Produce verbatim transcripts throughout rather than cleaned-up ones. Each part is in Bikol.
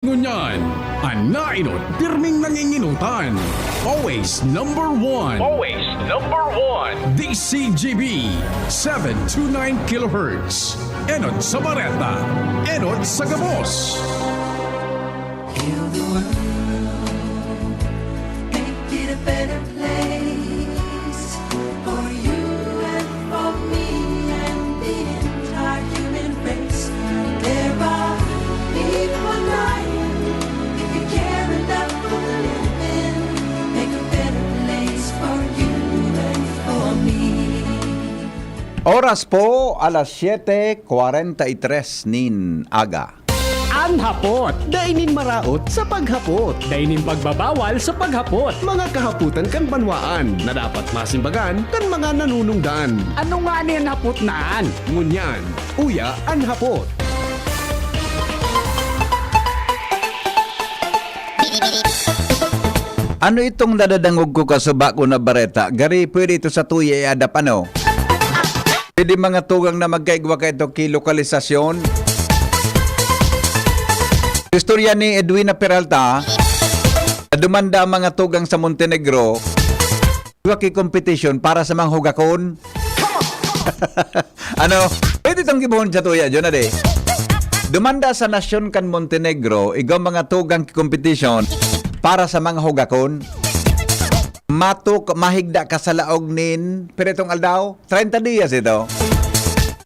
Ngunyan, an nainot, pirming nanginginutan. Always number one. Always number one. D C G B, seven two nine kilohertz. Enot sa Bareta, enot sa Gabos. Heal the world, make it a better place for you and for me and the entire human race. There are people dying. If you care enough for the living, make a better place for you and for me. Oras po, alas siyete kwarenta y tres nin aga. An hapot, dai nin maraot sa paghapot. Dai nin pagbabawal sa paghapot. Mga kahapotan kan banwaan na dapat masimbagan kan mga nanunungdan. Ano ngani an hapot na an? Ngunyan, uya an hapot. Ano itong nadadangog ko kasuba ko na bareta? Gari, pwede ito sa tuya i-adapt, ano? Pwede mga tugang na magkaigwa ka ito ki lokalisasyon. Istorya ni Edwina Peralta, na dumanda ang mga tugang sa Montenegro, igwa ki competition para sa mga hugakon. Ano? Pwede itong gibohon sa tuya, Jun, ade. Dumanda sa nasyon kan Montenegro, igwa mga tugang ki competition para sa mga hugakon. Matuk, mahigda ka sa laog nin, pero itong aldaw, treinta dias ito.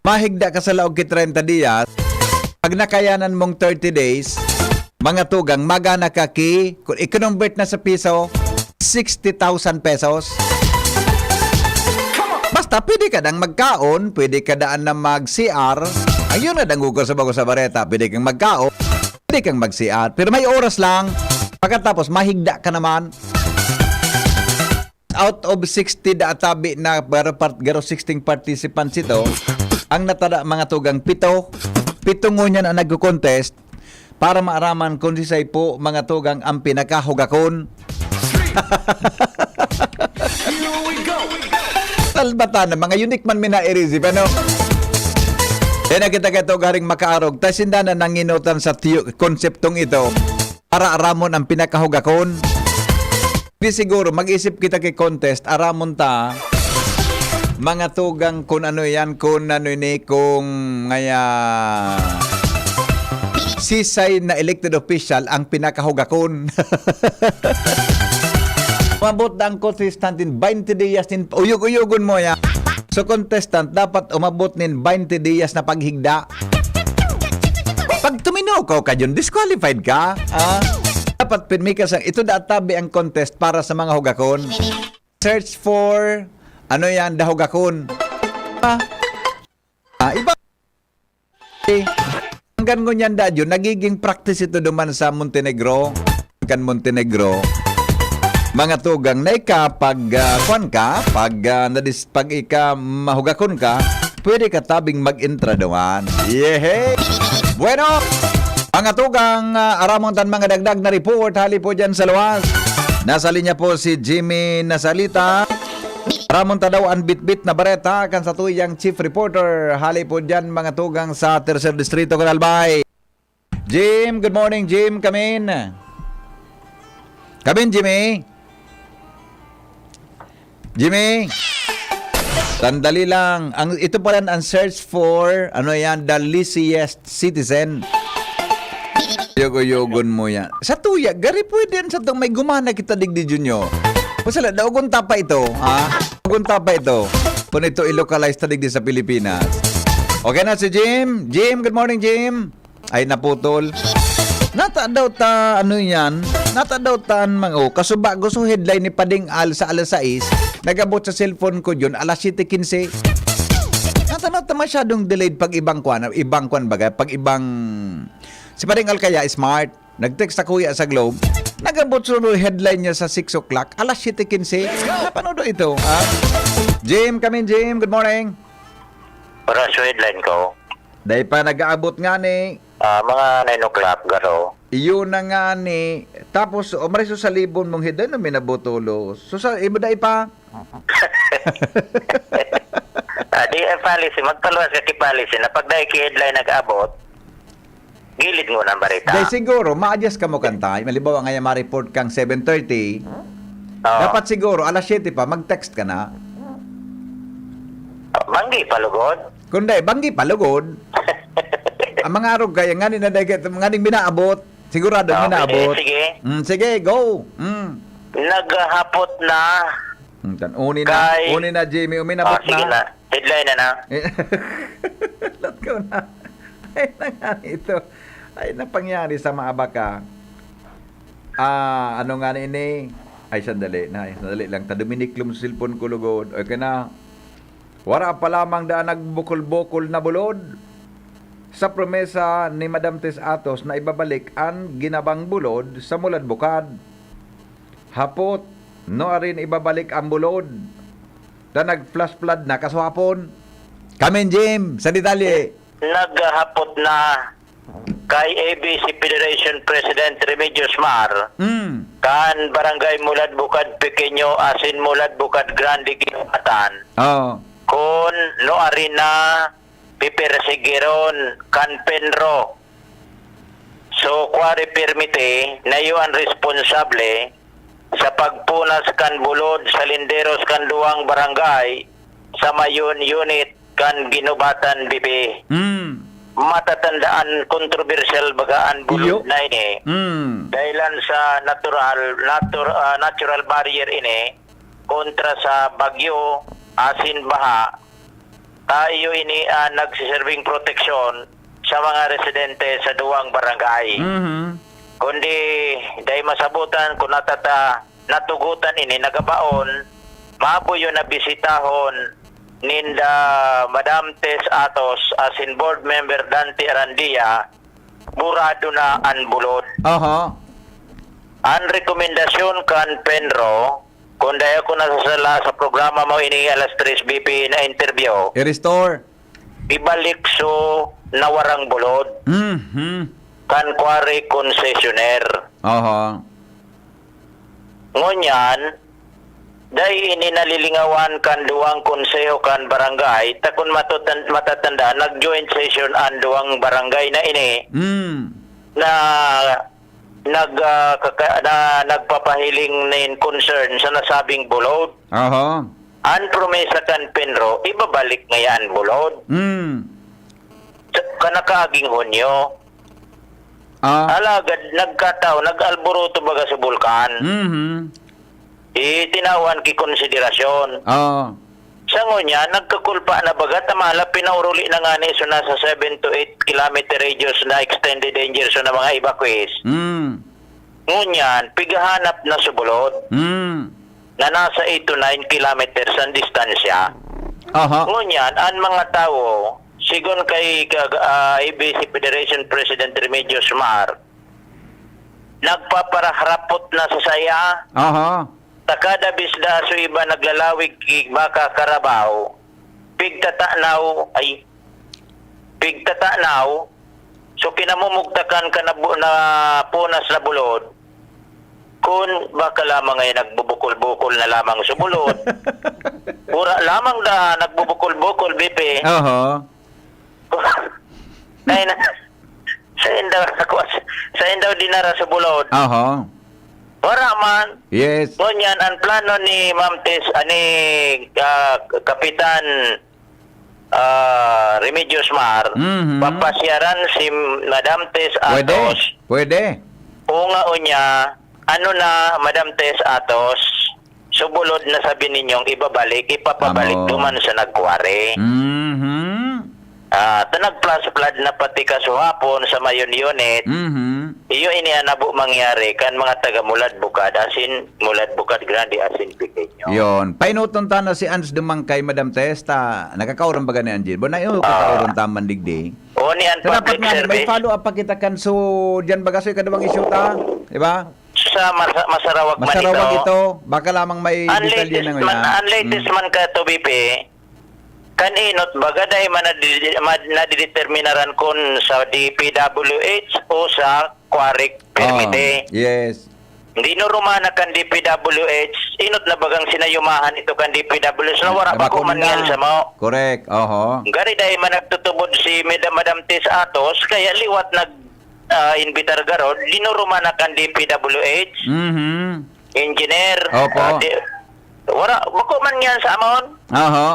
Mahigda ka sa laog ki treinta dias. Pag nakayanan mong thirty days, mga tugang, magana ka ki, kung i-convert na sa piso, sixty thousand pesos. Basta, pwede ka dang magkaon, pwede ka daan na mag-C R. Ayun na, dangog ko sa bago sa bareta, pwede kang magkaon, pwede kang mag-C R. Pero may oras lang, pagkatapos, mahigda ka naman. Out of sixty da tabi na garo part-, garo sixty participants ito, ang natada mga tugang pito. Pito ngunyan ang nagko-contest para maaraman kung sisay po mga tugang ang pinakahugakon. Here we go. Talbatan na mga unique man mina i-receive, ano? Kaya nakita ka ito garing makaarog. Tayo sinda na nanginutan sa tiyo-, konseptong ito. Para aramon ang pinakahugakon. Di siguro, mag-isip kita ki contest, aramon ta, mga tugang kun ano yan, kun ano ini, kung ngaya sisay na elected official ang pinakahugakon. Umabot na ang contestant in twenty days nin uyog-uyogon mo ya. So, contestant, dapat umabot nin twenty days na paghigda. Pag tuminukaw ka dyan, disqualified ka. Ah? Dapat pirmi ka sa, ito da tabi ang contest para sa mga hugakon. Search for, ano yan, the hugakon. Ah? Ah, iba. Eh, hanggang ngunyan da dyan, nagiging practice ito duman sa Montenegro. Kan Montenegro. Mga tugang na ika, pag, ah, kwan ka, pag, ah, nadis-, pag ika mahugakon ka, pwede ka tabing mag-entra duman. Yehey! Bueno, mga tugang, ah, aramon tan mga dagdag na report, hali po dyan sa luwas. Nasa linya po si Jimmy Nasalita. Aramon ta daw an bitbit na bareta kan satuyang chief reporter, hali po dyan, mga tugang sa Tercer Distrito, Kudalbay. Jim, good morning, Jim. Come in. Come in, Jimmy. Jimmy. Sandali lang. Ang, ito pala ang search for, ano yan, the laziest citizen. Yogo-yogon mo yan. Sa tuya, gari pwede yan sa tong may gumana kita digdi, Junior. Pasala, daugon ta pa ito, ha? Daugon ta pa ito. Kung ito i-localize ta digdi sa Pilipinas. Okay na si Jim. Jim, good morning, Jim. Ay, naputol. Nata daw ta, ano yan? Nata daw ta, ang mga, oh, kasuba, gusto headline ni Pading Al sa alas sais. Nag-abot sa cellphone ko yun, alas siyete quince. Nata, nata masyadong delayed pag ibang kwan, ibang kwan baga, pag ibang, si Pading Al kaya, smart. Nag-text sa kuya sa Globe. Nag-abot sa headline niya sa six o'clock, alas siyete quince. Napanood ito, ha? Jim, come in, Jim. Good morning. Para sa headline ko. Dai pa nag-aabot nga ni. Ah, mga nine o'clock, garo. Iyon na nga ni. Tapos, o, mariso sa libon mong headline na minabutulo. So, sa, iba dai pa? Ah, di, eh, policy, magpaluwas ka ki policy na pag dai ki headline nag-abot, Gilid mo ng barita. Dahil siguro, ma-adjust ka mo kan time. Halimbawa, ngayon ma-report kang seven thirty. Oo. Dapat siguro, alas siyete pa, mag-text ka na. Banggi pa lugod? Kundi, banggi pa lugod. Ang mga arog kaya, ngani na dagat, nganing minaabot. Sigurado, okay, minaabot. Sige. Mm, sige, go. Mm. Naghahapot na. Mm, tan-, uni na, kay uni na, Jimmy, uminabot na. Ah, sige na. Headline na na. Let's go na. Ay, na nga ito. Ay, napangyari sa maabaka. Ah, ano nga ni ini? Ay, sandali na. Sandali lang. Ta, duminiklom sa cellphone ko, lugod. Okay na. Wara pa lamang daan nagbukol-bukol na bulod. Sa promesa ni Madam Tess Atos na ibabalik an ginabang bulod sa Mulad Bukad. Hapot, no arin ibabalik ang bulod. Ta nag-flash flood na kaswapon. Kamin, Jim, sa detalye. Naghahapot na kay A B C Federation President Remedios Mar, Mm. kan Barangay Mulad Bukad Pequeño asin Mulad Bukad Grande Ginubatan, Oo. kun no ari na pipersigiron kan PENRO. So, kuwari permite, na iyo an responsable sa pagpunas kan bulod sa linderos kan duwang barangay sa Mayon Unit kan Ginubatan, B P. Mm. Matatandaan, kontrobersyal baga an bulod Iyo. na ini. Mm. Dahilan sa natural, natur-, ah, natural barrier ini kontra sa bagyo, asin baha. Ta iyo ini an nagsiserbing proteksyon sa mga residente sa duwang barangay. Mhm. Kundi dai masabotan kun natata-, natugotan ini, nagabaon, mabuyo na bisitahon ninda Madam Tess Atos asin Board Member Dante Arandia, burado na an bulod. Aha. An rekomendasyon kan PENRO, kun dai ako nasasala sa programa mo ini alas tres B P na interview, I-restore. Ibalik so nawarang bulod Mhm. kan quarry concessionaire. Aha. Ngunyan, dai ini nalilingawan kan duwang konseho kan barangay, ta kun matutan-, matatanda, nag-joint session an duwang barangay na ini Mm. na nag, ah, kaka-, na nagpapahiling nin concern sa nasabing bulod. Aha. An promesa kan PENRO, ibabalik ngaya an bulod. Mm. Sa, kanakaaging Hunyo. Ah. Alagad nagkataon, nag-alboroto baga sa bulkan. Mhm. Itinawan ki konsiderasyon. Oo. Sa ngunyan, nagkakulpa na baga, ta mala, pinauruli na ngani so nasa seven to eight kilometer radius na extended danger zone na mga evacuees. Mm. Ngunyan, pighahanap na so bulod Mm. na nasa eight to nine kilometers ang distansya. Aha. Ngunyan, ang mga tawo, sigon kay, kag-, ah, A B C Federation President Remedios Mar, nagpaparahrapot na sa saya. Aha. Ta kada bisda so iba naglalawig ki baka, karabaw, pigtatanaw, ay, pigtatanaw, so kinamumugtakan ka na bu-, na punas na bulod, kun baka lamang ay nagbubukol-bukol na lamang so bulod. Pura lamang da, nagbubukol-bukol, B P. Oho. Ay na, sain daw, sain daw dinara sa bulod. Oho. Wala man. Yes. Ngunyan, ang plano ni Ma'am Tess, ani, ah, Kapitan, ah, Remedios Mar, Mhm. papasyaran si Madam Tess Pwede. Atos. Pwede. O nga unya, ano na, Madam Tess Atos, so bulod na sabi ninyong ibabalik, ipapabalik Amo. duman sa nagkuwari. Mhm. Ah, ta nag-flash flood na pati kasuhapon sa Mayon Unit. Mhm. Iyo ini an nabo mangyari kan mga taga Mulad Bukad, asin Mulad Bukad Grande, asin Pequeño. Yon. Painoton ta na si Ans Dumangkay, Madam Tess, ta nakakaoron baga ni Angie. Bo na iyo, Ah. kakaoron ta man digdi. O, ni an So, dapat public nga, may service. follow-up pa kita kan so, diyan baga so ikadawang issue ta, di ba? Sa Masa-, Masarawag man Masarawag ito. ito. Baka lamang may Ang detalye latest na man, ngayon. ang latest Mm. man ka to, B P, kan inot baga dahil man nadi-, ma-, nadideterminaran kun sa D P W H o sa quarry permit, Oh, eh. yes. Hindi normal na kan D P W H, inot na bagang sinayumahan ito kan D P W H na wala pa Nabakuna. kuman ngayon sa mao. Correct, oho. Gari dahil man nagtutubod si Meda-, Madam Tess Atos, kaya liwat nag-, ah, Invitar Garod, dinuruman na kan D P W H, Mhm. engineer, Opo. ah, di, wala, bako man yan sa amon. Oho.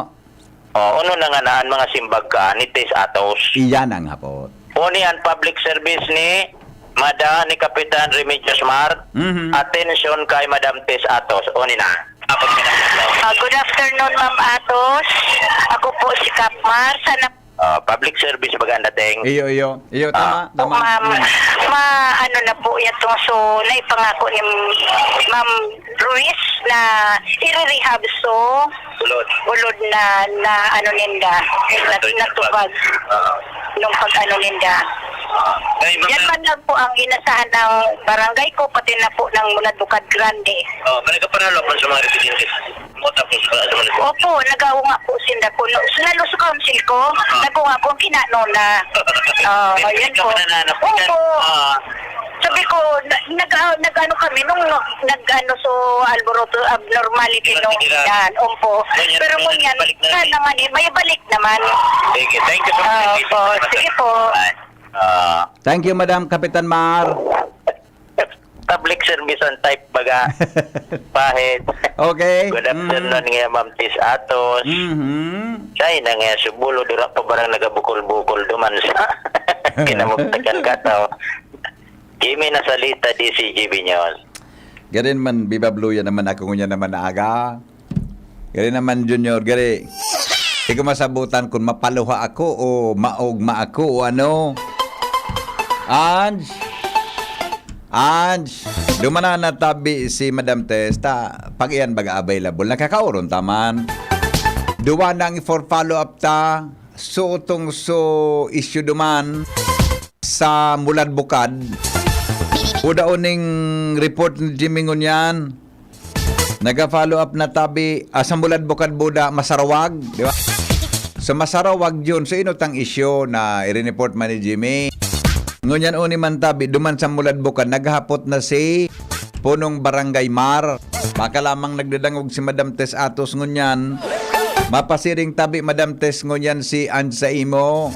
Oh, ano na nga na ang mga simbag ka ni Tess Atos? Iyan ang hapot. Uni ang public service ni Madam ni Kapitan Remedios Mar. Mhm. Atensyon kay Madam Tess Atos. Uni na. Ah, good afternoon, Ma'am Atos. Ako po si Kap Mar. Sana Ah, public service baga ang dating. Iyo, iyo. Iyo, Ah. tama, Po, tama. Ma'am. Mm. Ma-, ano na po yan, so, naipangako ni Ma'am Ruiz na i-rehab, so, Bulod. bulod na, na ano ninda, na, Natupad. natupad Ah. nung pag-ano ninda. Ah. May mga Yan man lang po ang inasahan ng barangay ko, pati na po ng Munadbukad Grande. Oh, may nagkapanalo pa sa mga residente. Mo tapos sa, sa mga Opo, nag-awa nga po sinda kuno. Lalo sa council ko, Ah. nag-awa ko ang kinano na. Ah, May yun po. pinagkamanan na, na Opo. Ah. Sabi ko, na-, nag-, ah, nag-ano kami, nung nag-ano, so, alboroto, abnormality nung Nagtitira. yan. Opo. Ganyan, Pero ganyan, ngunyan, balik na sana natin. nga ni, may balik naman. Sige, thank you so much. Ah, opo. Sige po. Bye. Ah. Thank you, Madam Kapitan Mar. Public service on type, baga. Pahid. Okay. Good afternoon Mm. nga, Ma'am Tis Atos. Mhm. Siya na nga, subulo, dura pa barang nagabukol-bukol duman sa kinamugtakan ka to. Jimmy Nasalita, D C G B News. Garin man, bibabluyan naman ako ngunyan naman na aga. Gari naman, Junior, gari. Di ko masabutan kung mapaluha ako o maogma ako o ano. Ange! Ange! Duman na natabi si Madam Tess, ta, pag iyan baga available, nakakaoron taman. Duwa nang for follow up ta, so utong so issue duman sa Mulad Bukad. Uda uning report ni Jimmy ngunyan. Naga-follow up na tabi, ah, sa Mulad Bukad Buda, Masarawag, di ba? Sa Masarawag yun, so inutang isyu na i-report man ni Jimmy. Ngunyan uni man tabi, duman sa Mulad Bukad, naghapot na si Punong Barangay Mar. Baka lamang nagdadangog si Madam Tess Atos ngunyan. Mapasiring tabi, Madam Tess, ngunyan si Ange sa imo.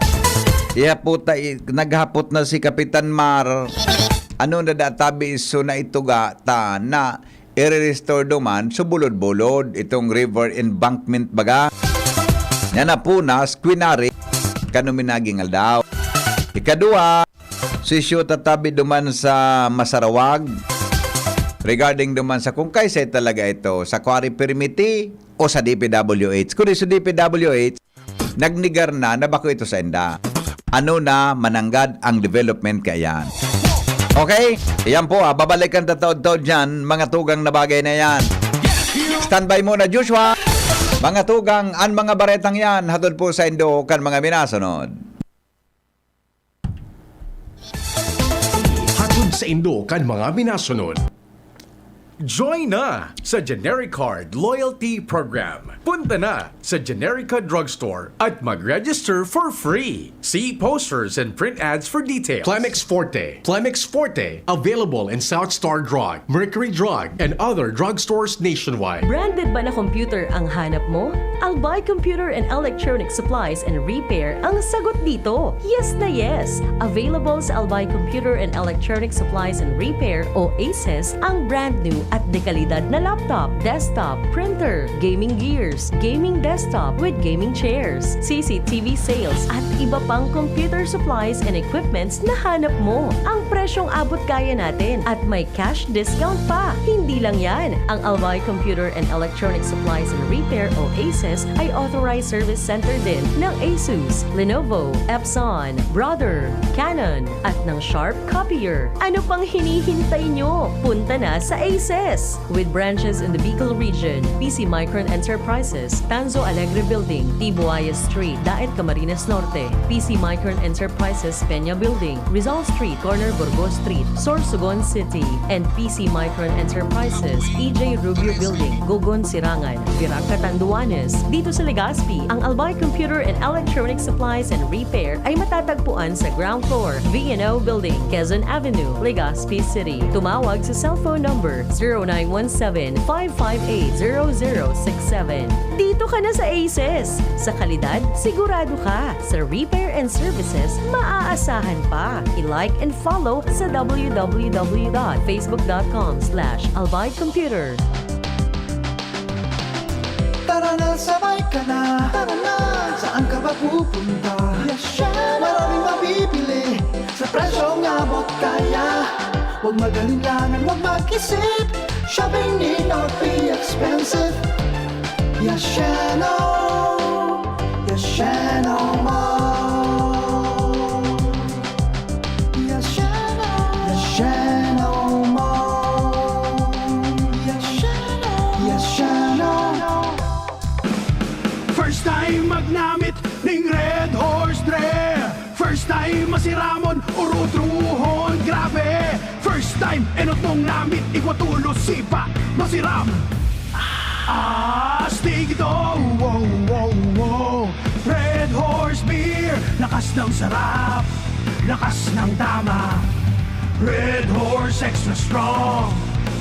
Ihaputa, i-, naghapot na si Kapitan Mar. Ano na da tabi, so na ituga ta na i-restore duman, so bulod-bulod, itong river embankment baga. Yan na po na, squinary, kano minaging aldaw. Ikadua, sisyo tatabi duman sa Masarawag, regarding duman sa kung kaisay talaga ito, sa quarry permittee o sa D P W H. Kung di sa D P W H, nagnegar na na bako ito sainda. Ano na mananggad ang development kaiyan? Okay? Iyan po, ah, babalikan ta taod-taod dyan, mga tugang na bagay na yan. Standby muna, Joshua. Mga tugang, ang mga baretang yan, hatod po sa indo kan mga minasunod. Hatod sa indo kan mga minasunod. Join na sa Genericard Loyalty Program. Punta na sa Generica Drugstore at mag-register for free. See posters and print ads for details. Clemex Forte. Clemex Forte, available in South Star Drug, Mercury Drug, and other drugstores nationwide. Branded ba na computer ang hanap mo? Albay Computer and Electronic Supplies and Repair ang sagot dito. Yes na yes! Available sa Albay Computer and Electronic Supplies and Repair o ACES ang brand new at dekalidad na laptop, desktop, printer, gaming gears, gaming desktop with gaming chairs, C C T V sales at iba pang computer supplies and equipments na hanap mo. Ang presyong abot kaya natin at may cash discount pa. Hindi lang yan, ang Albay Computer and Electronic Supplies and Repair o ACES ay authorized service center din ng Asus, Lenovo, Epson, Brother, Canon, at ng Sharp Copier. Ano pang hinihintay nyo? Punta na sa ACES! With branches in the Bicol region, P C Micron Enterprises, Tanzo Alegre Building, Tibuaya Street, Daet, Camarines Norte, P C Micron Enterprises, Peña Building, Rizal Street, corner Burgos Street, Sorsogon City, and P C Micron Enterprises, E J Rubio Building, Gogon, Sirangan, Virac, Catanduanes. Dito sa Legazpi, ang Albay Computer and Electronic Supplies and Repair ay matatagpuan sa ground floor, V and O Building, Quezon Avenue, Legazpi City. Tumawag sa cellphone number zero nine one seven, five five eight, zero zero six seven. Dito ka na sa Aces! Sa kalidad, sigurado ka. Sa repair and services, maaasahan pa. I-like and follow sa w w w dot facebook dot com slash albay computer. Tara na, sabay ka na. Tara na, saan ka ba pupunta? Maraming mabibili sa presyong abot kaya. Huwag mag-alinlangan, huwag mag-isip. Shopping need not be expensive. Yashano, Yashano Mall. Yashano, Yashano Mall. Yashano, Yashano. First time magnamit ning Red Horse Dre. First time masiramon, urutruhon, grabe. First time, enot mong namit, igwa tulos, sipa, masiram. Astig ito, wow, wow, wow. Red Horse Beer, lakas ng sarap, lakas ng tama. Red Horse Extra Strong,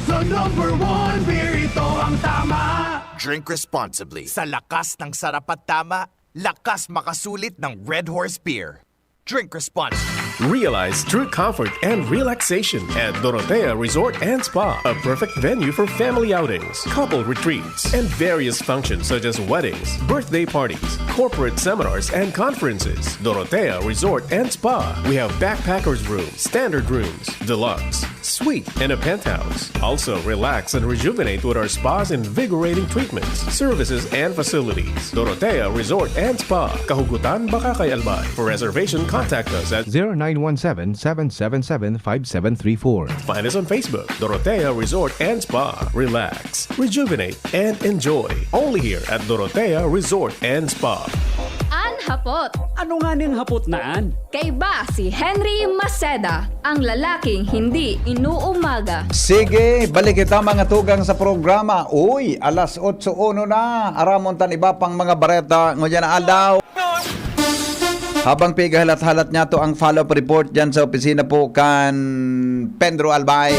the number one beer, ito ang tama. Drink responsibly. Sa lakas ng sarap at tama, lakas makasulit ng Red Horse Beer. Drink responsibly. Realize true comfort and relaxation at Dorotea Resort and Spa, a perfect venue for family outings, couple retreats, and various functions such as weddings, birthday parties, corporate seminars, and conferences. Dorotea Resort and Spa. We have backpackers room, standard rooms, deluxe, suite, and a penthouse. Also, relax and rejuvenate with our spa's invigorating treatments, services, and facilities. Dorotea Resort and Spa, Kahugutan, Bacacay, Albay. For reservation, contact us at zero nine one seven, seven seven seven, five seven three four. Find us on Facebook, Dorotea Resort and Spa. Relax, rejuvenate, and enjoy. Only here at Dorotea Resort and Spa. An hapot. Ano nga ning hapot na an? Kaiba si Henry Maceda, ang lalaking hindi inuumaga. Sige, balik kita mga tugang sa programa. Uy, alas otso uno na. Aramon tan iba pang mga bareta ngunyan na aldaw. Habang pigahalat-halat niya to ang follow-up report dyan sa opisina po kan Pedro Albay.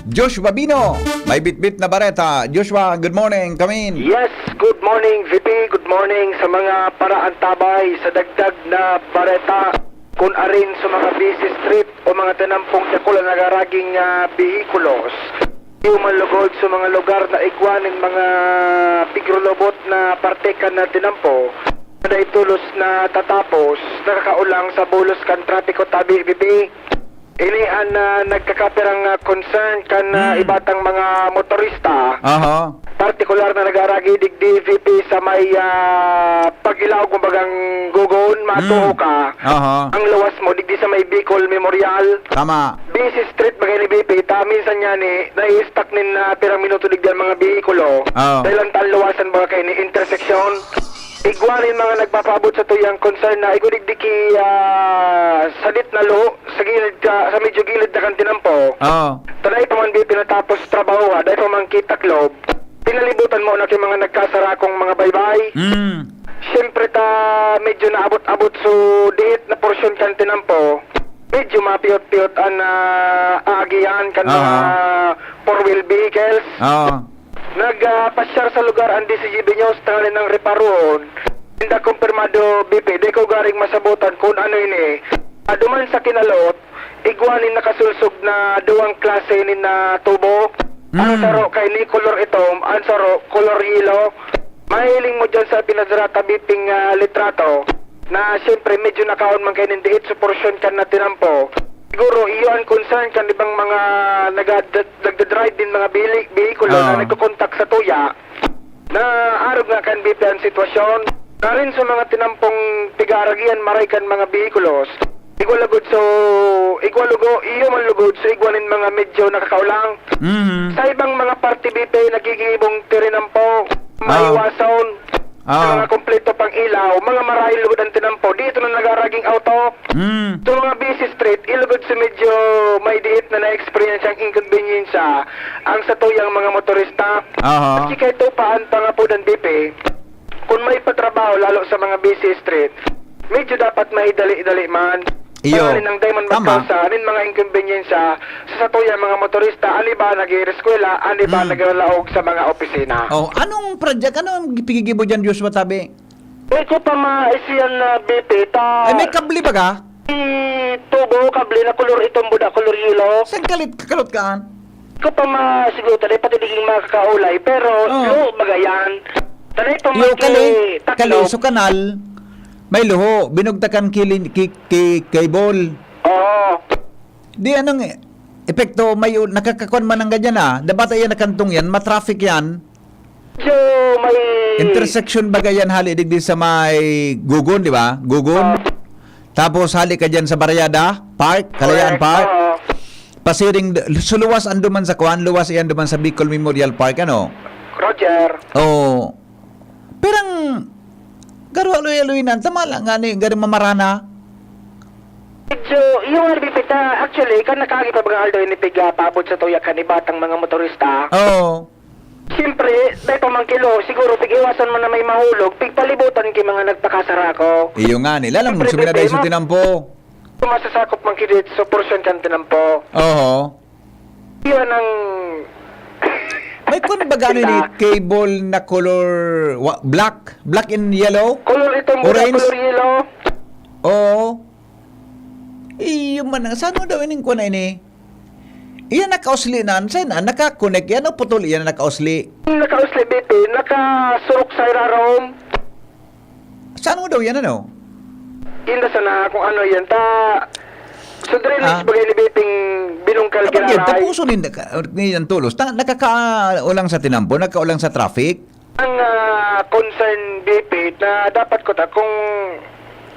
Joshua Bino, may bitbit na bareta. Joshua, good morning. Come in. Yes, good morning, V P. Good morning sa mga paraantabay sa dagdag na bareta. Kun arin sa mga busy street o mga tinampong dakul ang nagaraging uh, behikulos. Iyo man lugod sa mga lugar na igwa nin mga pigrulubot na parte kan na tinampo, na tulos na tatapos, nakakaulang sa bulos kan trapiko tabi, V P. Ini an uh, nagkakapirang uh, concern kan uh, hmm. ibatang mga motorista. Aha. Partikular na nag-aragi digdi V P sa may uh, pag-ilaog mo bagang gugon, matuo hmm. ka. Aha. Ang luwas mo digdi sa may Bicol Memorial. Tama. Busy street bagay ni V P ta minsan niya ni nai-stuck nin uh, pirang minuto digdi ang mga bihikulo. Oh. Dahil ang tanluwasan baga kay ni intersection. Igwa nin mga nagpapaabot sa tuyang concern na igwa digdi ki uh, sadit na lo sa gilid ka, sa medyo gilid na kan tinampo. Oo. Tanay pa man di pinatapos trabaho ha, dahil pa man kitaklob. Pinalibutan mo na kay mga nagkasarakong mga baybay. Mm. Siyempre ta medyo naabot-abot so diit na porsyon kan tinampo. Medyo mapiot-piot an uh, aagihan kan mga four-wheel vehicles. Oo. Nagpasyar sa lugar ang D C G B News tanganing nang reparoon. Inda kumpirmado, B P, di ko garing masabutan kun ano ini. Aduman sa kinalot, igwa nin nakasulsog na duwang klase nin na tubo. Ang saro kay ni kolor itom, ang saro kolor yelo. Mahiling mo dyan sa pinadrata biping uh, litrato na siyempre medyo nakaon man kayo nin diit sa porsyon kan na tinampo. Siguro iyo ang concern kan ibang mga nagad- nagdadrive din mga bili, bihikulo oh. na nagkokontak sa tuya na arog nga kan B P ang sitwasyon. Narin sa mga tinampong pigaragian maray kan mga bihikulos. Igwa lugod so, igwa lugo, iyo man lugod so igwa nin mga medyo nakakaulang. Mm-hmm. Sa ibang mga parte B P nagigibong tirinampo, oh. maiwason. Ah. Sa mga kompleto pang ilaw, mga marahay lugod ang tinampo. Dito na nagaraging auto. Mm. Sa mga busy street, ilugod sa medyo may diit na na-experience ang inconvenience ang sa tuyang mga motorista. Aha. Kasi kahit upaan pa nga po ng D P, kung may patrabaho lalo sa mga busy street, medyo dapat mahidali-dali man. Iyo. Tanganing dai man magkausa nin mga inkonbensya sa satuyang mga motorista, an iba nag-eereskwela, an iba naglalaog sa mga opisina. Oh, anong project? Anong pigigibo diyan, Joshua, tabi? May ko pa maisiyan na B P, ta Ay, may kable baga? May tubo, kable na kolor itom, buda, kolor yelo. Saan kalit, kakalot kaan? Ko pa ma-, siguro, taday pati diging makakaulay, pero Oo. luho baga yan. Taday pa Iyo, kali, kali, so kanal, may luho, binugtakan kilin, ki, ki, cable. Oo. Di anong e-, epekto, may u-, nakakakuan man ang ganyan, ah. Dapat yan, nakantong yan, matraffic yan. So, may Intersection baga yan, hali digdi sa may Gugon, di ba? Gugon. Ah. Tapos hali ka dyan sa Barriada Park, Kalayaan Correct. Park. Oo. Pasiring, so luwas ang duman sa kuan, luwas iyan duman sa Bicol Memorial Park, ano? Roger. Oo. Pirang garo aloy-aloy na, tama lang nga ni, garo mamarana. Medyo, yung R B P ta, actually, kan nakaagi pa mga aldo ini piga paabot sa tuya kan iba tang mga motorista. Oo. Siyempre, dai pa man kilo, siguro pig-iwasan man na may mahulog, pigpalibutan ki mga nagpakasarako. Iyo nga ni, lalam Siyempre, sumina dai sa tinampo. Kung masasakop man ki dito sa porsyon kan tinampo. Oho. Iyon ang May kun baga ano ni Sila. Cable na color wa-, black? Black and yellow? Color itong Orange? Color yellow. Oo. Iyo man ang, saan mo daw ining kuha na ini? Iyan nakausli na, saan na? Nakakonek yan o putol iyan na nakausli? Nakausli, B P. Nakasurok sa irarom. Saan mo daw yan, ano? Inda sana kung ano yan. Ta, so, drainage Ah. bagay ni B P binungkal Kapag yan, giraray. Tapuso ninda ka, niyan tulos. Ta, nakakaulang sa tinampo, nakaulang sa traffic. Ang, ah, concern, B P, na dapat ko ta, kung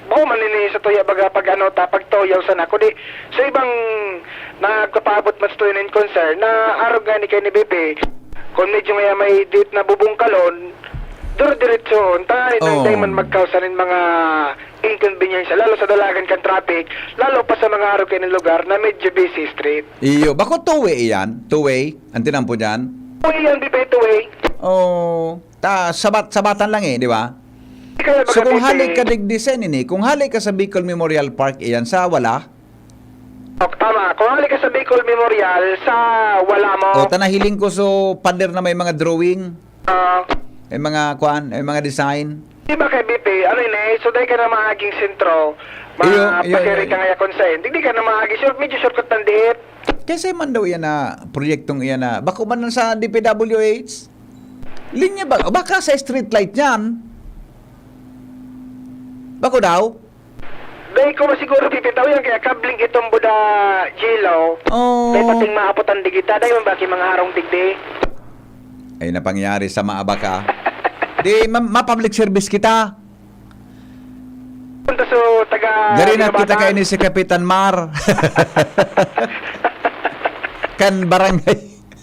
bako man ini sa tuya, baga, pag ano ta, pagtuyaw sana, kundi sa ibang nagpapaabot man sa tuya nin concern, na arog nga ni kay ni B P, kung medyo nga may dit na bubungkalon, dire-diretso, tanganing Oo. dai man magkausa nin mga inconvenience, lalo sa dalagan kan traffic, lalo pa sa mga arog kay nin lugar na medyo busy street. Iyo, bako two-way iyan? Two-way? Ang tinampo dyan? Two-way yan, B P, two-way. Oo. Ta, sabat-sabatan lang eh, di ba? Kaya So, baga kung dito hali eh. ka digdi sa ini, kung hali ka sa Bicol Memorial Park, iyan sa wala? Oh, tama. Kung hali ka sa Bicol Memorial, sa wala mo. O, tanahiling ko, so, pader na may mga drawing, Ah. may mga, kuan, may mga design. Di ba kay B P, ano yun eh, so dahil ka na maaging sentro, ma-, Iyo, iyo, pakiri iyo, ka iyo. nga yakon sa, hindi ka na maaging short, medyo shortcut ng diit. Kasi man daw yan na, proyektong iyan na, bako man sa D P W H? Linya ba? O baka sa street light yan? Bako daw? Dahil ko masiguro pipitaw yan, kaya kabling itong buda Gilo. Oh. Dahil pating maapotan di kita, dahil man baki mga harong digdi. Ay, napangyari sa maabaka. Di, ma-, ma-public service kita. Punta so, taga Gari na Ginobata. Kita kaini si Kapitan Mar. Kan barangay.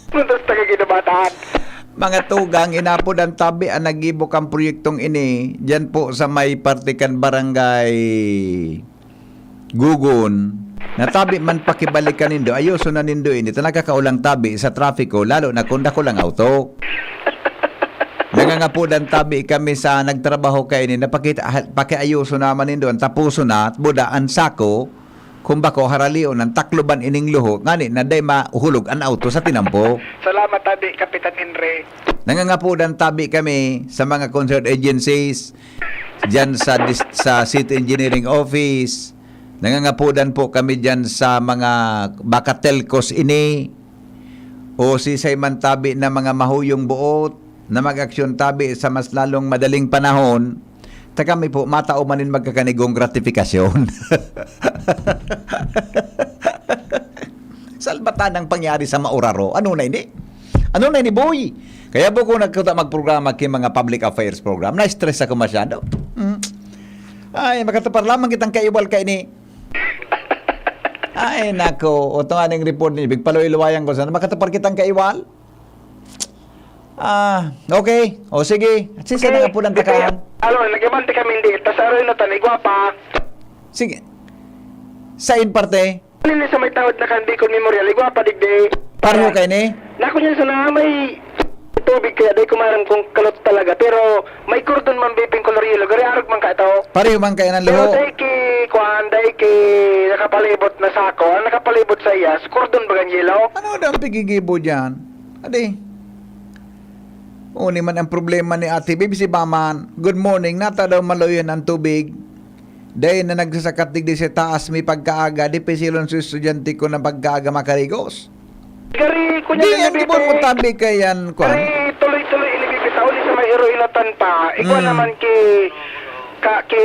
Punta sa taga Ginobata. Mga tugang, inapod ang tabi ang naggibo kan proyektong ini, diyan po sa may parte kan barangay Gugon. Natabi man pakibalikan nindo, ayoso na nindo ini, ta nakakaulang tabi sa trapiko, lalo na kung dakulang auto. Nangangapodan tabi kami sa nagtrabaho kaini na pakita-, ha-, pakiayoso naman nindo an tapuson na at buda an sako, kung bako haralion an takloban ining luho, ngani na dai mahulog an auto sa tinampo. Salamat tabi, Kapitan Henry. Nangangapodan tabi kami sa mga concerned agencies, diyan sa dis-, sa City Engineering Office. Nangangapodan po kami diyan sa mga baka telcos ini. O sisay man tabi na mga mahuyong boot na mag-aksyon tabi sa mas lalong madaling panahon, ta kami po matao man nin magkakanigong gratifikasyon. Salbatanang pangyari sa mauraro. Ano na ini? Ano na ini, boy? Kaya po kung nagkuta magprograma ki mga public affairs program, na-stress ako masyado. Mm. Ay, makatupar lamang kitang kaiwal kaini. Ay, nako. O, ito nga ning report ninyo. Bigpaluway-luwayan ko sana. Makatupar kitang kaiwal? Ah, okay. O, sige. At sisa Okay. na nga po ng Sige. takaan. Ano, nag-imante kami, hindi. Tas aroy na tan, igwa pa. Sige. Sain parte? Ano ni sa may tawad na kan Bicol Memorial, igwa pa, digdi. Pareho kayo ni? Nako niya sana may tubig kaya, di ko maaram kung kalot talaga. Pero may kordon man biping kolor yelo. Gari arog man ka ito. Pareho man kayo ng Pero luho? dahil ki Kuan, dai ki nakapalibot na sako. Ang nakapalibot sa iya, si kordon bagang yelo. Ano daw ang pigigibo diyan? Adi. Uni man ang problema ni Ate Bibs, iba man. Good morning, nata daw maluyon ang tubig. Dai na nagsasakat digdi sa taas, may pagkaaga, dipisilon sa estudyante ko na pagkaaga makarigos. Gari, kunya Di, din ang nabitin. Gibon mo tabi kay yan, kwan. Gari, tuloy-tuloy ini bibitaw, di sa may Iroilatan pa. Ikaw Mm. naman ki, ka, ki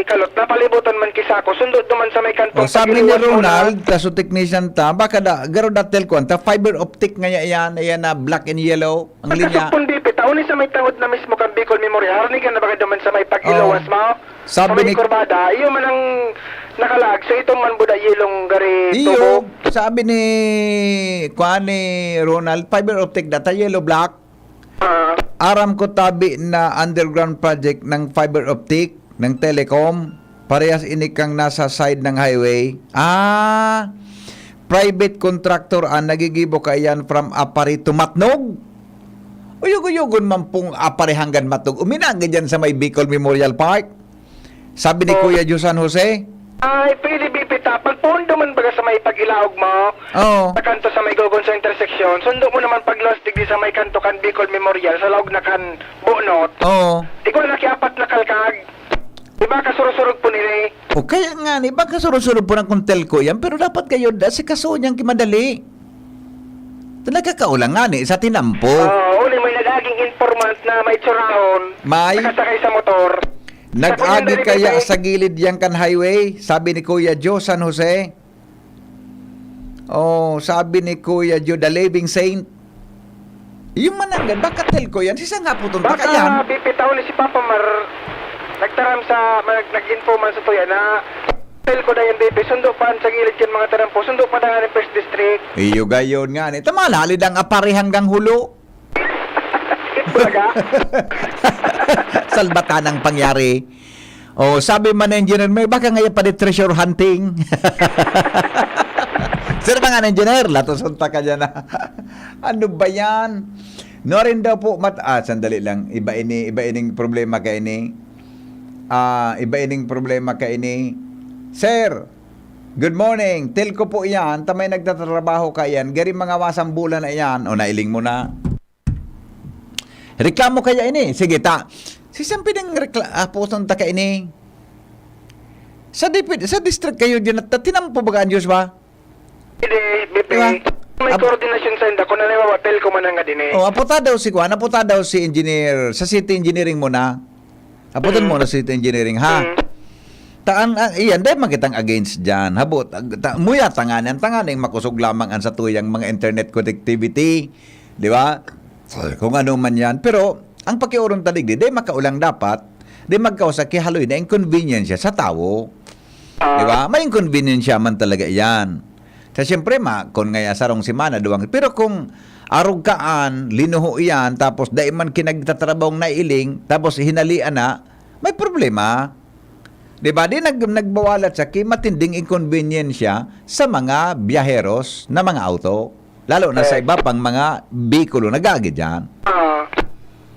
Kalot, napalibutan man ki sako. Sundo duman sa may kantong O, sabi ni pag-iwas mo na. Ronald, ta so technician ta, baka da, garo datel kwan, ta fiber optic nga ya-, yan, yan na black and yellow, ang linya. Kasupon bibitaw, ni sa may tangod na mismo kan Bicol Memorial, harani ka na baga duman sa may pag-iluwas Oo. mo? Sabi Sa may ni kurbada, iyo man ang nakalaag. So, itong man buda yelong gari Iyo, tubo. Sabi ni, kuan ni Ronald, fiber optic data, yellow black. Ah. Aram ko tabi na underground project ng fiber optic ng Telecom. Parehas ini kang nasa side ng highway. Ah, private contractor ang nagigibo kaiyan from Aparito, Matnog. Uyog-uyogon man pong Apare hanggang Matnog. Uminagi dyan sa may Bicol Memorial Park. Sabi ni Oh. Kuya Joe San Jose. Ay, pwede bibita. Pagpundo man baga sa may pag-ilaog mo, Oo. sa kanto sa may Gogon sa intersection, sundo mo naman pagluwas digdi sa may kanto kan Bicol Memorial, sa laog na kan Bunot. Oo. Ikaw na kiapat na kalkag. Di ba, kasurusurog po nila eh. O kaya nga ni, baka surusurog po ng kung telco yan, pero dapat kayo, da, si kaso niyang kimadali. Ito nagkakaulang nga ni, sa tinampo. Oo, uli may nagaging informant na may tsuraon, May? nakasakay sa motor. Nag-agi Sa kaya Kuya sa gilid yang kan highway, sabi ni Kuya Joe San Jose. Oh, sabi ni Kuya Joe, the living saint. Yung mananggad, baka telco yan. Si Sangaputong Baka Takayan. bipitaw ni si Papa Mar, nagtaram sa, mag, nag-info man sa tuya na telco na yung B P. Sundo pa sa gilid yung mga tarampo. Sundo pa na nga ng First District. Iyo gayon nga ni. Tama, halid ang Apare hanggang Hulo. Bulaga. Salbatan ang pangyari. Oh, sabi man ni Engineer May, baka ngayon pa di treasure hunting. Sir, mga engineer, latos unta ka dyan, ah. Ano ba yan? Norin daw po, mat-, ah, sandali lang. Iba ini, iba ining problema ka ini. Ah, iba ining problema ka ini. Sir, good morning. Telco po yan. Tamay nagtatrabaho ka yan. Gari mga wasang bulan na yan. O, nailing mo na. Reklamo kaya ini? Sige, ta. Si San Pedro rekla-, ah, puson ta ka ini. Sa dipi-, sa district kayo dyan, at tinampo baga ang Diyos ba? Hindi, B P. Diba? May Ab- koordinasyon sa inda. Kung ano yung telco man ang nga din eh. Oh, apo ta daw si Kuan, apo ta daw si engineer, sa city engineering muna. Aputan Mm. mo na city engineering, ha? Mm. Ta-, ang, ang, iyan, dahil makitang against dyan. Habo, ta-, ta-, muya, tanganan, tanganing makusog lamang ang satuyang mga internet connectivity. Di ba? Kung ano man yan. Pero, ang pakiurong tadig, di, di makaulang dapat, di magkausa kihaloy na inconvenience sa tawo. Di ba? May inconvenience man talaga iyan. Sa siyempre, ma, kun ngaya sarong semana, duwang, pero kung arog kaan, linuho iyan, tapos dai man kinagtatrabahong nailing, tapos hinalian na, may problema. Di ba? Di nag-, nagbawalat sa ki-, matinding inkonbinyensiya sa mga biyaheros na mga auto. Lalo na sa Eh. iba pang mga bikulo nag-aagi dyan. Ah.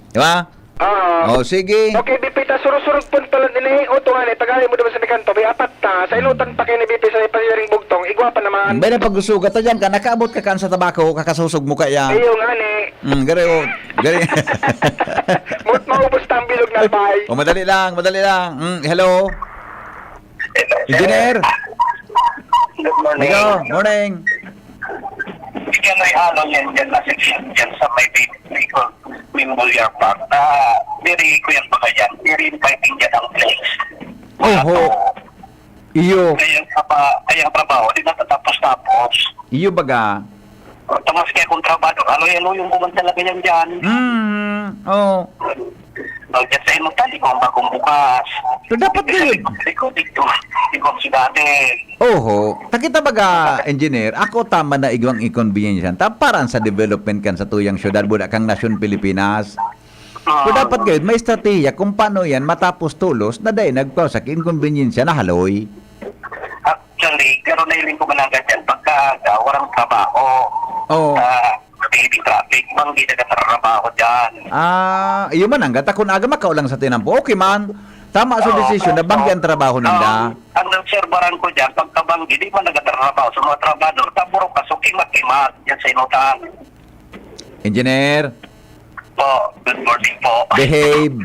Di ba? Ah. Oh, sige. Okay, B P ta, surog-surog pon pala din eh. O, tunga ni, tagali mo diba sa may kanto? May apat ta. Sa inutan pa kayo ni B P sa may pasiring bugtong. Igwa pa naman. May na pag-usuga ta dyan ka, nakaabot ka kan sa tabako, kakasusog mo kaya. Iyo nga ni. Mm, gari, oh. Gari. Mut maubos ta ang bilog na albay. Oh, madali lang, madali lang. Mm, hello? Engineer? Good morning. Hello, morning. Bigyan mo yung ano yan dyan, na section dyan sa may Bicol Memorial Park na diri ko yan baka yan. Diri yung piping dyan ang place. Oho. Iyo. Kaya yung traba-, kaya yung trabaho, di natatapos-tapos. Iyo baga. Tapos kaya kung trabaho, aloy-aloy yung kuman talaga yan dyan. Mm, oo. Pag dyan sa imo, tali ko ang bagong bukas. So, dapat Kasi yun. Di ko, di ko, di ko si dati. Oho. Takita baga, engineer, ako tama na igwang inconvenience yan. Ta-, parang sa development kan sa tuyang syudad, buda kang nasyon Pilipinas. Ah. So, dapat ngayon, may estratehiya kung paano yan matapos tulos na dahil nagkausa ki inconvenience na haloy. Actually, pero nailing ko mananggad yan pagka aga, walang trabaho. Oo. Sa heavy traffic, banggi na katrabaho dyan. Ah, iyo man, ang gata kun aga makaulang sa tinampo. Okay man. Tama sa Oo, desisyon na banggi oo. ang trabaho ninda. Oo. Ang, Parang ko dyan, pagkabanggi, di man nagtatrabaho sa mga trabahador, tapuro kasuki, makimat, yan sa inutan. Engineer, Po, good morning po. Behave.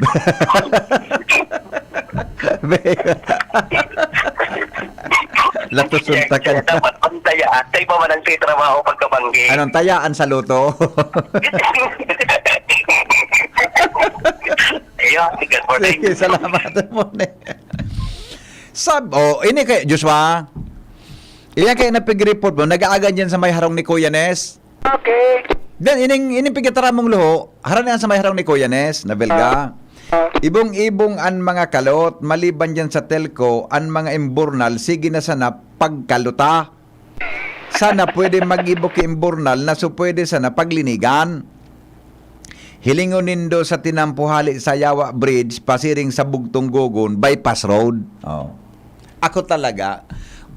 Behave. Latos Kaya untakan. Dapat pantaya, atay pa man ang sa trabaho pagkabanggi. Anong tayaan sa luto? Ayun, good morning. Sige, salamat po ni. Sab, oh, ini kay Joshua. Iyan kay napig-report mo, nag-aagan dyan sa may harong ni Kuya Nes. Okay. Then, ining, ining pigkataramong luho, harang yan sa may harong ni Kuya Nes, na belga. Ah. Ibong-ibong an mga kalot, maliban dyan sa telco, an mga imburnal, sige na sana pagkaluta. Sana pwede mag-ibo ki imburnal na so pwede sana paglinigan. Hilingon nindo sa tinampo hali sa Yawa Bridge, pasiring sa Bugtong Gogon, bypass road. Oh. Ako talaga,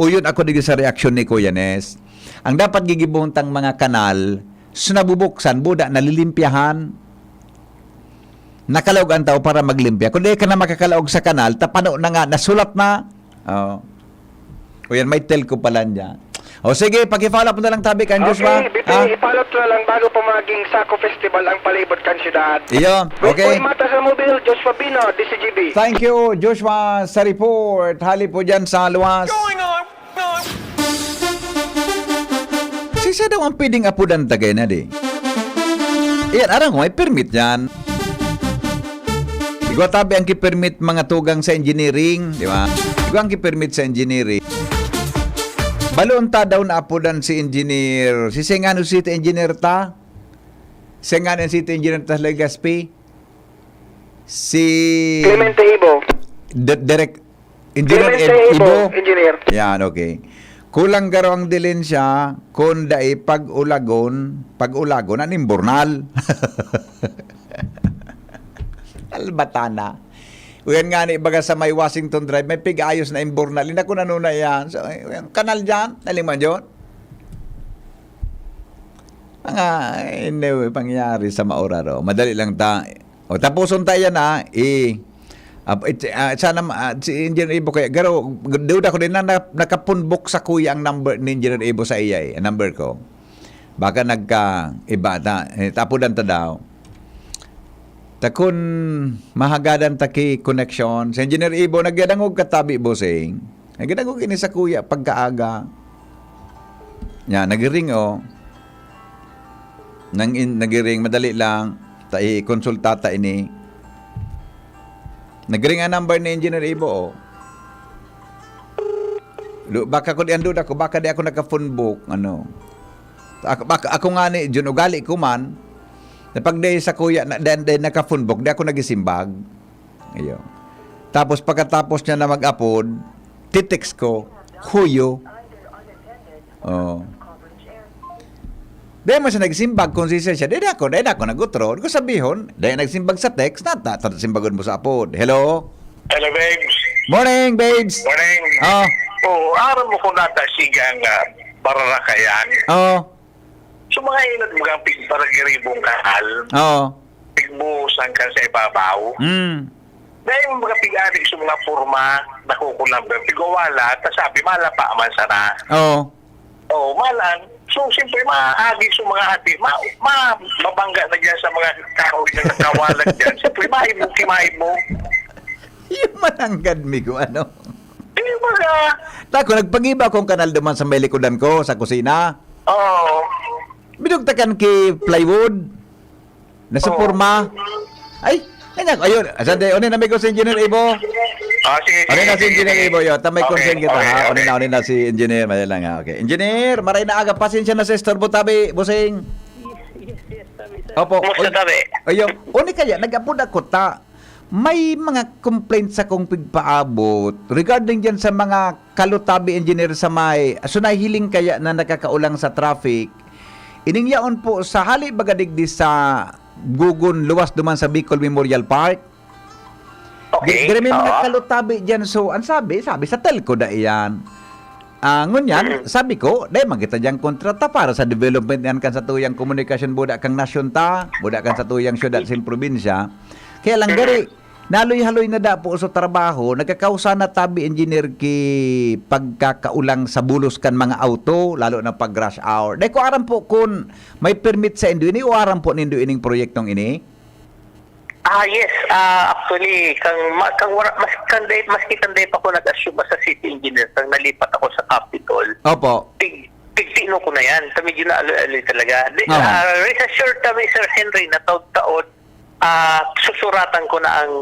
uyon ako digdi sa reaksyon ni Kuya Nes. Ang dapat gigibohon tang mga kanal, so nabubuksan, buda, nalilimpyahan. Nakalaog ang tao para maglimpya. Kung di ka na makakalaog sa kanal, tapano na nga, nasulat na. Oh. O yan, may telco pala niya. O sige, paki-follow up na lang tabi kan Joshua. Okay, Bibi, Ha? i-follow up na lang bago pa maging Saco Festival ang palibot kan syudad. Iyo, okay. Uy, Mata sa Mobil, Joshua Bino, D C G B. Thank you, Joshua, sa report. Hali po dyan sa luwas. Si siya daw ang pwedeng apudan tagay na di. Iyan, arang ko, may permit yan. Igwa tabi ang kipermit mga tugang sa engineering, di ba? Igwa ang kipermit sa engineering. Balon ta daw na apudan si engineer. Si Sengano City engineer ta? Sengano City engineer ta sa Legazpi? Si Clemente Ibo. Di- direct engineer Clemente Ib- Ibo, Ibo? Engineer. Yan, okay. Kulang garo ang dilensya, kun dai pag-ulagon, pag-ulagon, an imburnal. Albatana. Uyan nga ni baga sa may Washington Drive, may pig-ayos na imburnal. Hindi ko nanuna yan. So, yung kanal dyan, naling man yun. Mga, anyway, pangyari sa mauraro. Madali lang ta. O, tapuson ta yan, ha. I, ah, it, ah, sana, ah, si Engineer Ibo kaya, garo, duda ko din na, na nakapunbok sa kuya ang number ni Engineer Ibo sa iya, eh, ang number ko. Baka nagka, iba ta, eh, tapudan ta daw. Takon, mahagadan ta ki connection. Si Engineer Ibo, nagyadangog katabi, bossing. Nagyadangog ini sa kuya, pagkaaga. Yan, nagiring, oh. Nang in, nagiring, madali lang. Ta, i-consulta ta ini. Nagiring ang number ni Engineer Ibo, oh. Lu- Baka ko di ang duda ko, baka di ako naka-phone book, ano. Ako, baka, ako nga ni, Jun, ugali ko man, na pag di sa kuya, na, di, di naka-phone book, di ako nagisimbag. Iyo. Tapos pagkatapos niya na mag-apod, titext ko, "Huyo." Oh. Di mo siya nagsimbag, konsensya siya. Di na ako, di na ako nag-utro. Di ko sabihon, di nagsimbag sa text, na ta, ta, simbagon mo sa apod. Hello? Hello, babes. Morning, babes. Morning. Oh, Oo, aram mo kung nata sigang uh, bararakayan. oh, So, mga inot mo kang pigparagiribong kanal, oh. pigbuhusan kan sa ibabaw. Mm. Dahil mga pig-adik sa mga porma, nakukulang ba? Pigwawala, ta sabi, malapa man sana. Oh. Oo, malan. So, siyempre, maagi sa mga ati, ma, ma, mabangga na dyan sa mga kahoy na nakawalan dyan. Siyempre, mahimo, kimahimo. Yung mananggad mi ko, ano? Di ba ka? Tako, nagpagiba akong kanal duman sa may likodan ko, sa kusina. Oo. Bidugtakan ki plywood. Nasa Oo. porma. Ay, kanya, ayun. Asan tayo? Unin, amigo, si Engineer Ibo. Ah, sige, Ano na si sige, Engineer sige. Ibo yun? Tamay Okay, concern kita, okay, ha? Unin okay. na, unin na si Engineer. Madali lang, ha? Okay. Engineer, maray na aga. Pasensya na sa istorbo tabi, busing. Opo. Kumusta, Uy, tabi? Ayun. Uni kaya, nag-apod ako ta. May mga complaints akong pigpaabot regarding dyan sa mga kalutabi engineer sa may, so nahihiling kaya na nakakaulang sa traffic. Ining yaon po sa hali baga digdi sa Gugon, luwas duman sa Bicol Memorial Park. Okay. Di, diri may mga Oo. kalutabi dyan. So, ang sabi, sabi sa telco da iyan. Ah, ngunyan, sabi ko, dai man kita dyan kontrata para sa development yan kan sa tuyang komunikasyon, buda kang nasyon ta, buda kang sa tuyang syudad sin probinsya. Kaya lang, gari, Naloy-haloy na da po sa trabaho, nagkakausa na tabi, engineer, ki pagkakaulang sa bulos kan mga auto, lalo na pag rush hour. Dai ko aram po kun may permit sa indo ini o aram po nindo ining proyektong ini? Ah, yes. Ah, actually, kang, ma-, kang wara-, mas, kang day, maski kang day pa ko nag-assume as a city engineer, kang nalipat ako sa Capitol, Opo. tig-, tigtino ko na yan. Sa medyo na aloy-aloy talaga. Di, Aha. ah, rest assured kami, Sir Henry, na taon-taon, ah, susuratan ko na ang,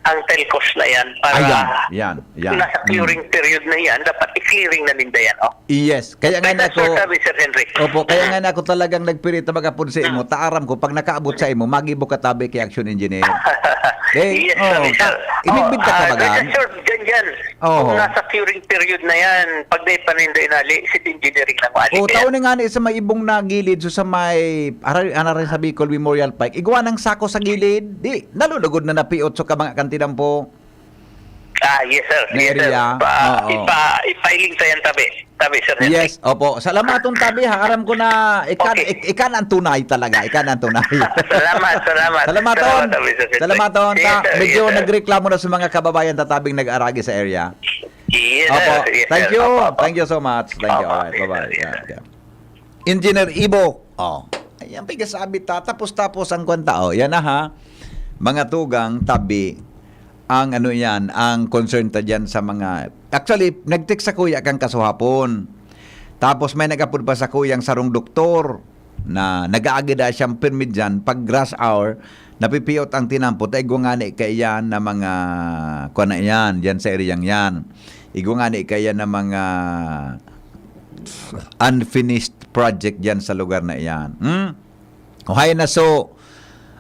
ang telcos na yan para Ayan, yan, yan. nasa Mm. clearing period na yan, dapat i-clearing na ninda yan, oh. Yes, kaya nga Rest na ako assured kami, Sir Henry. Opo, kaya nga na ako talagang nagpirit na magapod sa imo. Mm. Ta aram ko, pag nakaabot sa imo, magibo ka tabi kay action engineer. Eh, Yes, oh, sir, yes, sir. ta-, imigbig ka Oh, ah, talaga. rest assured, dyan, dyan. Oo. Kung nasa curing period na yan, pag di pa ninda inali, city engineering lang mali Oh, kaya. Tao na nga ni sa may ibong na gilid, so sa may, aray, ana rin sa Bicol Memorial Park, igwa ng sako sa gilid, di, nalulugod na napiot, so ka mga kantinan po. Ah, yes, sir. Na Yes, sir. area. Pa, Oo. ipa, ipa-filing sa yan, tabi. Tabi, sir. Yes, opo. Salamaton tabi, ha. Aram ko na ikan, Okay. ik-, ikan ang tunay talaga. Ikan ang tunay. Salamat, salamat. Salamaton. Salamat, tabi, sir. Salamaton. Yes, Ta, sir. medyo Yes, sir. nagreklamo na sa mga kababayan tatabing nag-aragi sa area. Yes, Opo. sir. Yes, Thank sir. you. Opo, opo. Thank you so much. Thank you. Opo, Alright. yes, Bye-bye. sir. Yes, Yeah, sir. yeah. Engineer Ibo. Oh, ayan, pigasabi ta. Tapos-tapos ang kwanta. Oh, yan na ha. Mga tugang, tabi. Ang ano yan, ang concern ta dyan sa mga, actually, nag-text sa kuya kang kasuhapon. Tapos may nag-apod pa sa kuyang sarong doktor na nag-aagi da siyang permit dyan. Pag rush hour, napipiyot ang tinampo. Ta igwa ngani kaiyan na mga, kuwan na yan, dyan sa eriyang yan. Igwa ngani kaiyan na mga unfinished project dyan sa lugar na iyan. Hmm? Uhay na so,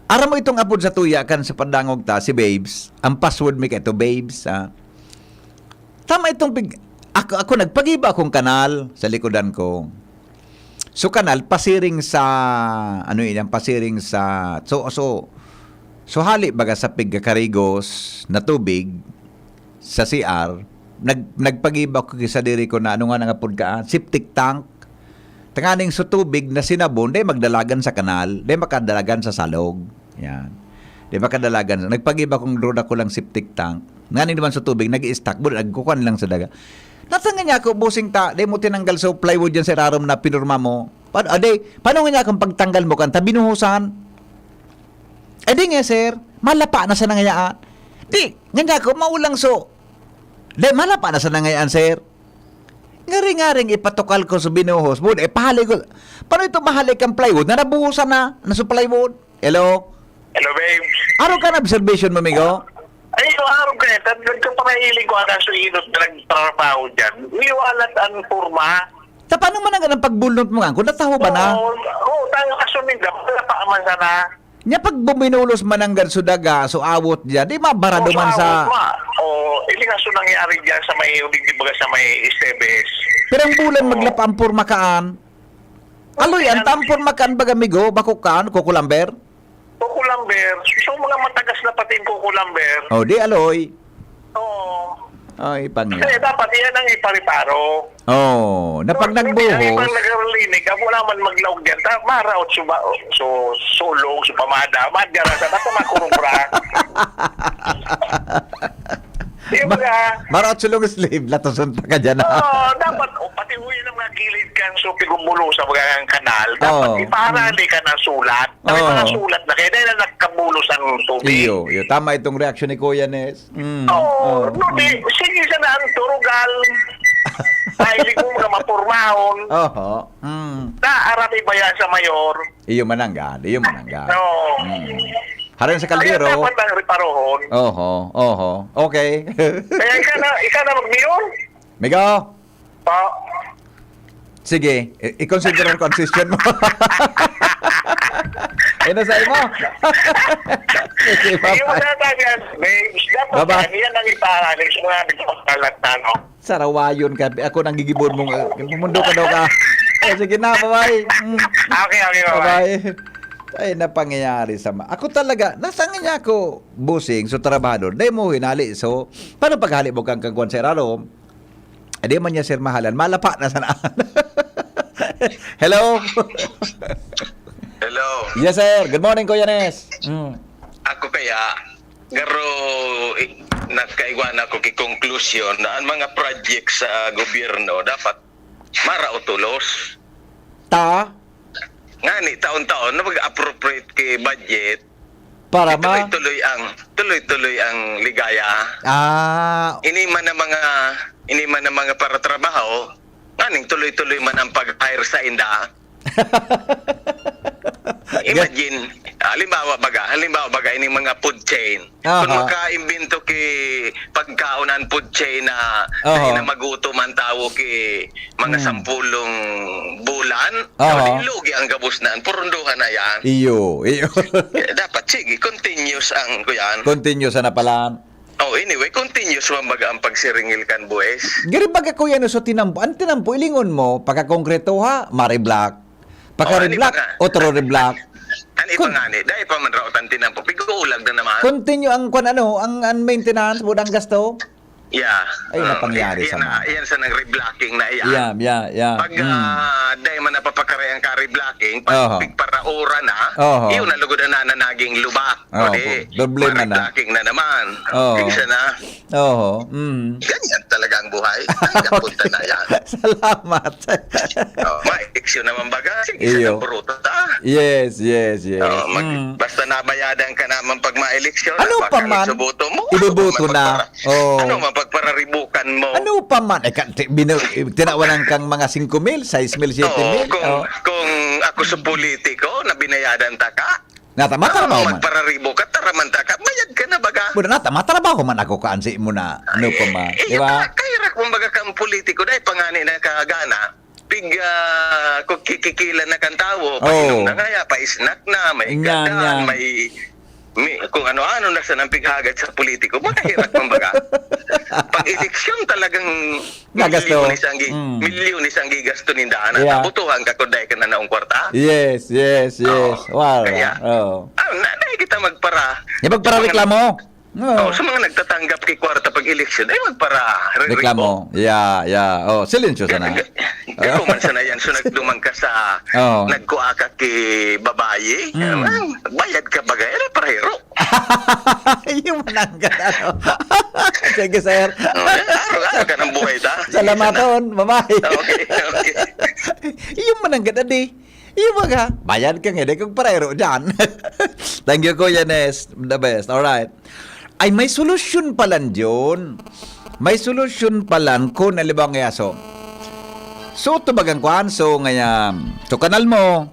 aram mo itong apod sa tuya kan sa padangog ta, si Babes. Ang password mi kaito, Babes, ha? Tama itong pig-, ako, ako nagpagiba akong kanal sa likodan ko. So, kanal, pasiring sa, ano yun, pasiring sa, so, so, so, hali baga sa pigkakarigos na tubig, sa C R, nag-, nagpagiba ko ki sadiri ko na, ano nga nangapod ka, ah? Septic tank. Tanganing so tubig na sinabon, dai magdalagan sa kanal, dai makadalagan sa salog. Yan. Dai makadalagan. Nagpagiba kong drone ako lang septic tank. Nganing naman sa tubig, nag-i-stack. Bud, nagkukuhan lang sa daga. Natangan niya ako, busing ta, dai mo tinanggal sa plywood yan sa irarom na pinurma mo. Pa-, ah, dai, paano nga niya akong pagtanggal mo, kan, ta binuhusan? Eh, di nga, sir. Malapa na sa nangayaan. Di, nga niya ako, maulang so. Di, malapa na sa nangayaan, sir. Ngari-ngaring ipatukal ko sa binuhos. Bud, eh, pahali ko. Paano ito mahali kang plywood na nabuhusan na? Na sa plywood? Hello? Hello, babes. Ano ka na observation mo, migo? Ay, ito, araw ka eh. Tad-, nagkapangahiling ko ang kaso inot na nagtrabaho dyan. Niwalat ang forma. Ta, paano man ang ganang pagbulnot mo nga? Kung nataho ba na? Oo, oo, tang aso ninda, wala pa man sana. Nya pag buminulos man ang ganso daga, so awot dyan, di mabarado Oo, man sa awot ma. Oo, iling aso nangyari dyan sa may, di ba, sa may Estebes. Pirang bulan Oo. maglapa ang porma kaan. Aloy, ang Okay, tampon makan baga, migo, bako kan, kukulamber? Kukulamber. So, mga matagas na pating kukulamber. Oh, di aloy. Oo. Ay, pangya. Kasi dapat iyan ang ipariparo. Oh, na pag So, hindi ang nagbuhos. ibang nagarlinig, ako naman maglaog dyan. Ta-, maraot suba-, so, sulog, so pamada, madya ra sa, basta makurubra. Yung Ma-, mga maraot sulong sleeve, latoson pa ka dyan, ah. Oo, dapat, oh, pati uwi ng mga gilid kan, so, pigumulo sa mga kanal. Dapat Oo. ipaharali ka ng sulat. May Oo. mga sulat na kaya dahil na nagkabulos ang tubig. Iyo, iyo. Tama itong reaksyon ni Kuya Nes. Mm. Oo, Oo. no, di, Mm. sige sana ang turugal. Mahilig mo mga mapurmahon. Oho. Mm. Na arami ba yan sa mayor? Iyo mananggad, iyo mananggad. Oo. Mm. Haran sa Kaya Kaldero. dapat ang reparohon. Oho, oho. Okay. Kaya ikaw na, ikaw na mag-mayor? Migo? Pa. Sige, i-, i-consider ang concession mo. Ano sa imo? Sige, Sige, bye-bye. wala na yan. Babes, dapat Baba. yan, yan ang ipahalin sa mga nagpapakalat na, no? Sarawayon ka. Ako nang gigibon mong, uh, mundo ka daw ka. Oh, sige na, bye-bye. Mm. Okay, okay, bye-bye. Bye-bye. Ay, napangyayari sa ma-, ako talaga, nasa nga niya ako, busing, so trabahador. Dahil mo hinali, so, paano paghali mo kang kagwan sa irarom? Adi man niya, sir, mahalan. Malapa na sana. Hello? Hello. Yes, sir. Good morning, Kuya Nes. Mm. Ako kaya, Pero, eh, nagkaigwa na ako ki konklusyon na ang mga project sa gobyerno dapat marao tolos. Ta? Ngani, taon-taon na mag-appropriate ki budget, Para ma... tuloy-tuloy ang, tuloy-tuloy ang ligaya. Ah, Ini man ang mga, ini man ang mga paratrabaho, nganing tuloy-tuloy man ang pag-hire sa inda. Imagine, halimbawa baga, halimbawa baga, ining mga food chain. Kung Aha. Makaimbento ki pagkaon ang food chain na Aha. dahil na magutom ang tawo ki mga Hmm. sampulong bulan, Aha. so, di lugi ang gabos na, purunduhan na yan. Iyo, iyo. Eh, dapat, sige, continuous ang kuyan. Continuous na pala. Oh, anyway, continuous man baga ang pagsiringil kan buwes. Giri baga, Kuya, no, so tinampo. Ang tinampo, ilingon mo, pagkakongkretoha, ma-reblock. Oh, ano Pagka-reblock, ba nga? otro reblock. Ano iba Kun- nga ni? Dahil pa man raw tan tinampo, pig-uulag na naman. Continue ang kwan, ano, ang, ang maintenance, budang gasto. Yeah. Ay, Oh, napangyari yan, sa mga. Yan sa nag-reblocking na iyan. Yeah, yeah, yeah. Pag Mm. ah, dahil man napapakaray ang ka-reblocking, pag Oho. pigparaura na, Oho. yun na lugod na nanaging lubak. Oho. O di, Problema na. ma-reblocking na naman. Oho. Isa na. Oho. Mm. Ganyan talaga ang buhay. Ay, napunta na yan. Salamat. Oh, ma-eleksyon naman baga. Sige, Iyo. sa bruto ta. Yes, yes, yes. Oh, mag- Mm. Basta nabayadan ka naman pag ma-eleksyon. Ano Baka pa man, iboboto mo. iboboto Ano man na. pagpara-, Oh. ano man pagpararebukan mo. Ano pa man, eh, ka-, ti-, binu-, tinawanan kang mga singko mil, sais mil, siyete mil. Oo, kung, Oh. kung ako sa politiko na binayadan ta ka, Nata, matrabaho man. Magpararibo ka, taraman ta ka, bayad ka na baga. Muna nata, matrabaho man ako kaansi mo na. Ano pa man, Eh, di ba? Kahirak mo baga kang politiko, dahil pangani na kagana. Pig, ah, kung kikikila na kang tawo, Oo. painom na kaya, pa-snack na, may Yan, gadan, yan. may, may, kung ano-ano na sa nang pighagad sa politiko, makahirak man baga. Pag eleksyon talagang Nagasto. milyones ang gi-, Mm. milyones ang gigasto ninda. Yeah. Nabutuhan ka kung dahil ka na naong kwarta. Yes, yes, yes. Oo. Wow. Kaya, Oh. Ah, na, na kita magpara. Di magparareklamo. Oh, No. Sa mga nagtatangkap kay kwarta pag eleksyon, ay magpara. Reklamo. Yeah, yeah. Oh, silensyo sana. Pero man sana yan, so nagduman ka sa Oo. Nagkuha ka ki babayi, Mm. ah, bayad ka bagay, ano, parahero. Yung mananggad, ano? Sige, sir. Oh, araw-araw ka ng buhay ta. Salamaton. Bye-bye. Okay, okay. Yung mananggad, adi. Yung mga, bayad ka nga, di kong parero dyan. Thank you, Kuya Nes. The best. Alright. Ay, may solusyon pala yun. May solusyon pala kung halimbawa nga so. So, tubagan ko, so, ngaya, so, kanal mo.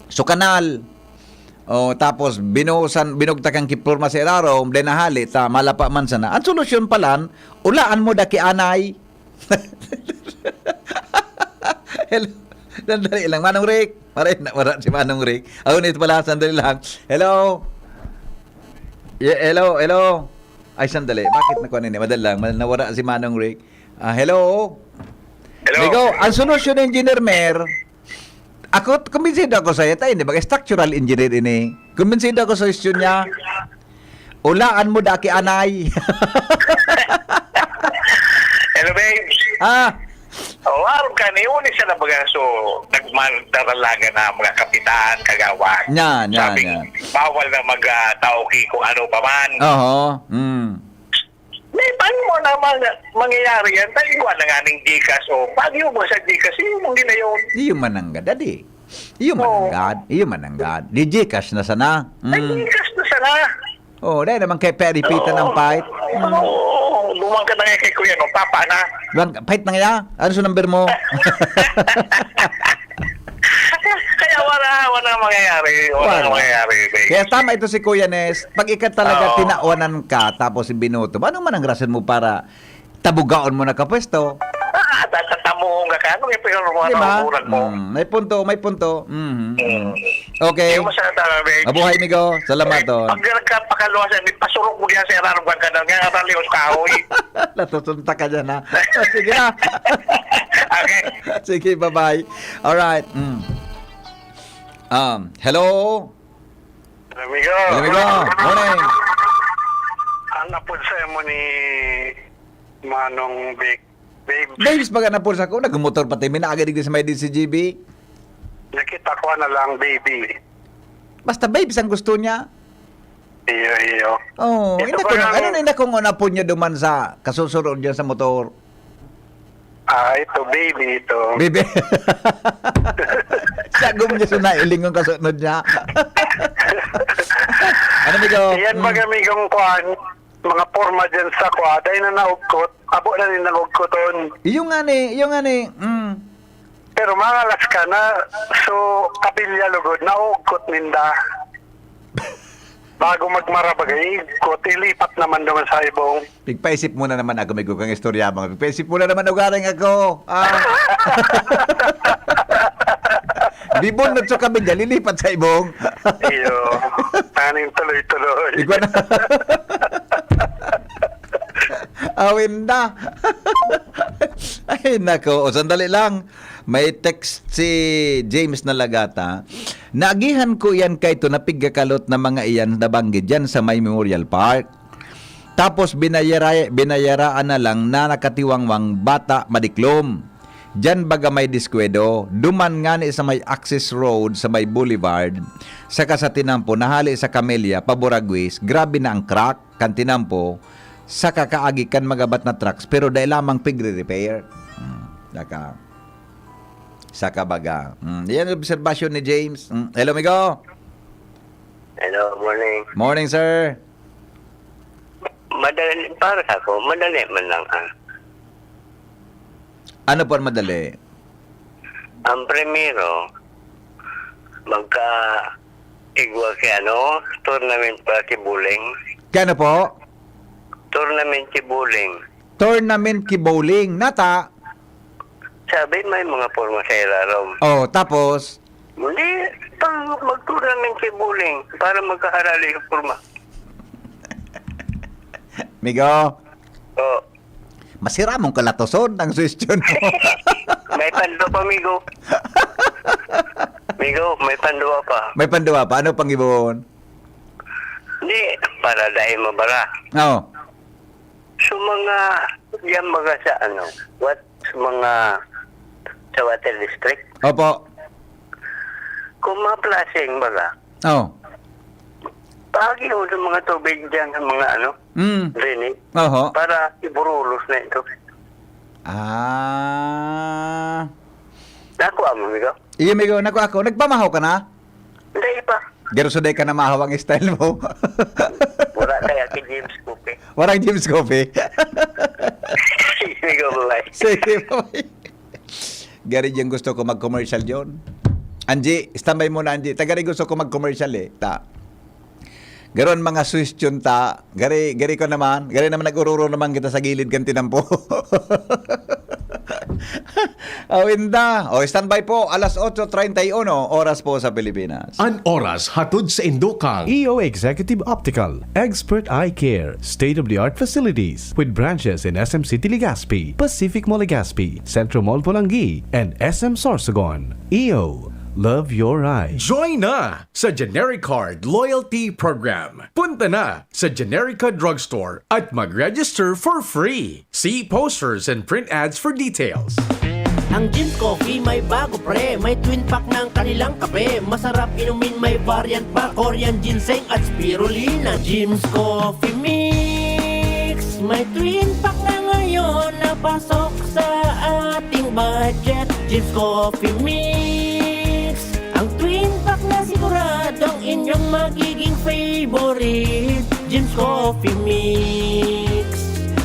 So, kanal. O, tapos, binuhusan, binugtakan ki porma sa irarom, then nahali, ta, malapa man sana. Ang solusyon pala, ulaan mo da ki anay. Hello. Sandali lang, Manong Rick. Maray, nawara si Manong Rick. Ako nito pala, sandali lang. Hello? Ye-, hello, hello. Ay, sandali. Bakit nakuha nini? Madali lang. Mal-, nawara si Manong Rick. Ah, hello? Hello. Migo, ang solusyon, Engineer Mer, ako, kumbinsido ako sa'yo, tayo, hindi ba? Structural engineer ini. Kumbinsido ako sa solusyon niya. Ulaan mo da ki anay. Hello, babe. Ah, Oh, araw ka ni, uni sa nabaga, so, nagmandaralaga na mga kapitan, kagawad. Yan, yan, Sabi, yan. Bawal na mag, ah, tao ki kung ano pa man. Oho. Mm. May paano mo na mang-, mangyayari yan? Dahil kuha na nga ning Gcash, o. Pag yung mo sa Gcash, yung mong ginayon. Iyo mananggad, adi. Iyo Oo. mananggad. Iyo mananggad. Di Gcash na sana. Ay, Mm. Gcash na sana. Oh, dahil naman kay Perry Pita ng Oo. fight. Oo, lumang ka na nga kay Kuya, no? Papa na. Bang, fight na nga. Ano sa number mo? Kaya wala, wala mangyayari. Wala, Wala. Mangyayari, babe. Kaya tama ito si Kuya Nes. Pag ika talaga Oo. tinawanan ka, tapos binuto, ano man ang rason mo para tabugaon mo na kapwesto? Ah, tatatamuhon ka ka. Ano yung pinarunguran Di ba? mo? Mm, may punto, may punto. Mhm. Mm. Okay. Yung masaya talaga, babe. Mabuhay, migo. Salamat, oh. Pag nagkapakaluwasan, may pasurok mo diyan sa irarom kang kanal. Nga nga, lios kahoy. Natusunta ka dyan, ha? Sige na. Okay. Sige, bye-bye. Alright. Mm. Um, hello? Amigo. Hello, amigo. Morning. Ang apod sa mo ni Manong Vic. Babe, Babes, pag anapon sa ko, nagmotor pati, minaagad digdi sa may D C G B. Nakita ko na lang, baby. Basta babes ang gusto niya. Iyo, iyo. Oh, Ito hindi ba ko na, ang- ano na kung ano po niya duman sa kasusunod niya sa motor? Ah, ito, baby ito. Bibi. Sagom niya sa nailing ang kasunod niya. Ano, amigo? Yan Mm. baga, amigong kuan, mga porma dyan sa kuan, dahil na naugkot, abo na nin nangugkoton. Yung nga ni, yung nga ni, mm. Pero mangalas ka na, so, kabilya lugod, naugkot ninda. Bago magmarabag, igkot, ilipat naman naman sa ibong. Pigpaisip muna naman ako, amigo, kang istorya mo. Pigpaisip muna naman, ugaring ako. Ah. Bibon na sa kabilya, lilipat sa ibong. Iyo, taning tuloy-tuloy. Igwa na. Awin na. Ay, nako. O, sandali lang. May text si James na Lagata. Naagihan ko yan kay ito na pigkakalot na mga iyan nabanggit dyan sa may Memorial Park. Tapos binayara, binayaraan na lang na nakatiwangwang bata madiklom. Diyan baga may diskwedo. Duman ngani sa may access road sa may boulevard, saka sa tinampo, nahali sa Camellia, paburagwis, grabe na ang crack kan tinampo, sa kakaagi kan magabat na trucks, pero dai lamang pigre-repair. Hmm, saka, saka baga. Hmm, yan ang obserbasyon ni James. Hmm, hello, amigo. Hello, morning. Morning, sir. Madali, para sa ako, madali man lang ah. Ano po ang madali? Ang primero, magka igwa kay ano, tournament pa si Buling. Kaya ano po? Tournament si Buling. Tournament ki bowling. Nata? Sabi, may mga porma sa ilarom. Oh, tapos? Hindi, pag mag-tournament si Buling para magkaharali yung porma. Migo, Oh, masira mong kalatoson ang suwestyon mo. may pando pa, migo. Migo, may pando pa. May panduwa pa. Ano pang ibon? Hindi, para dahil mabara. Oh. So, mga, yan mga sa ano, what, mga sa water district. Opo. Kung mga flushing, baga, Oh. paagi mo sa mga tubig dyan, sa mga ano, Mm. drainage, Oho. para iburulos na ito. Ah. Nakuha mo, migo? Iyo, migo, nako ako. Nagpamahaw ka na? Hindi pa. Garo suday ka na mahaw ang style mo. Wala kaya kay James Cook eh. Warang James Coffee. Migo, bye. Sige, boy. Gari dyan gusto ko mag-commercial, John. Angie, standby muna, Angie. Tagari gusto ko mag-commercial eh. Ta. Garon mga suwestyon ta. Gari, gari ko naman. Gari naman nag-ururo naman kita sa gilid kan tinampo. Awinda. O, standby po. Alas otso treinta y uno, oras po sa Pilipinas. An oras hatod sa indukang E O Executive Optical, expert eye care, state-of-the-art facilities with branches in S M City Legazpi, Pacific Mall Legazpi, Centro Mall Polangui, and S M Sorsogon. E O, love your eyes. Join na sa Genericard Loyalty Program. Punta na sa Generica Drugstore at mag-register for free. See posters and print ads for details. Ang Jim's Coffee may bago, pre. May twin pack ng kanilang kape. Masarap inumin, may variant pa. Korean ginseng at spirulina. Jim's Coffee Mix. May twin pack na ngayon na pasok sa ating budget. Jim's Coffee Mix. Ang twin pack na siguradong inyong magiging favorite. Jim's Coffee Mix.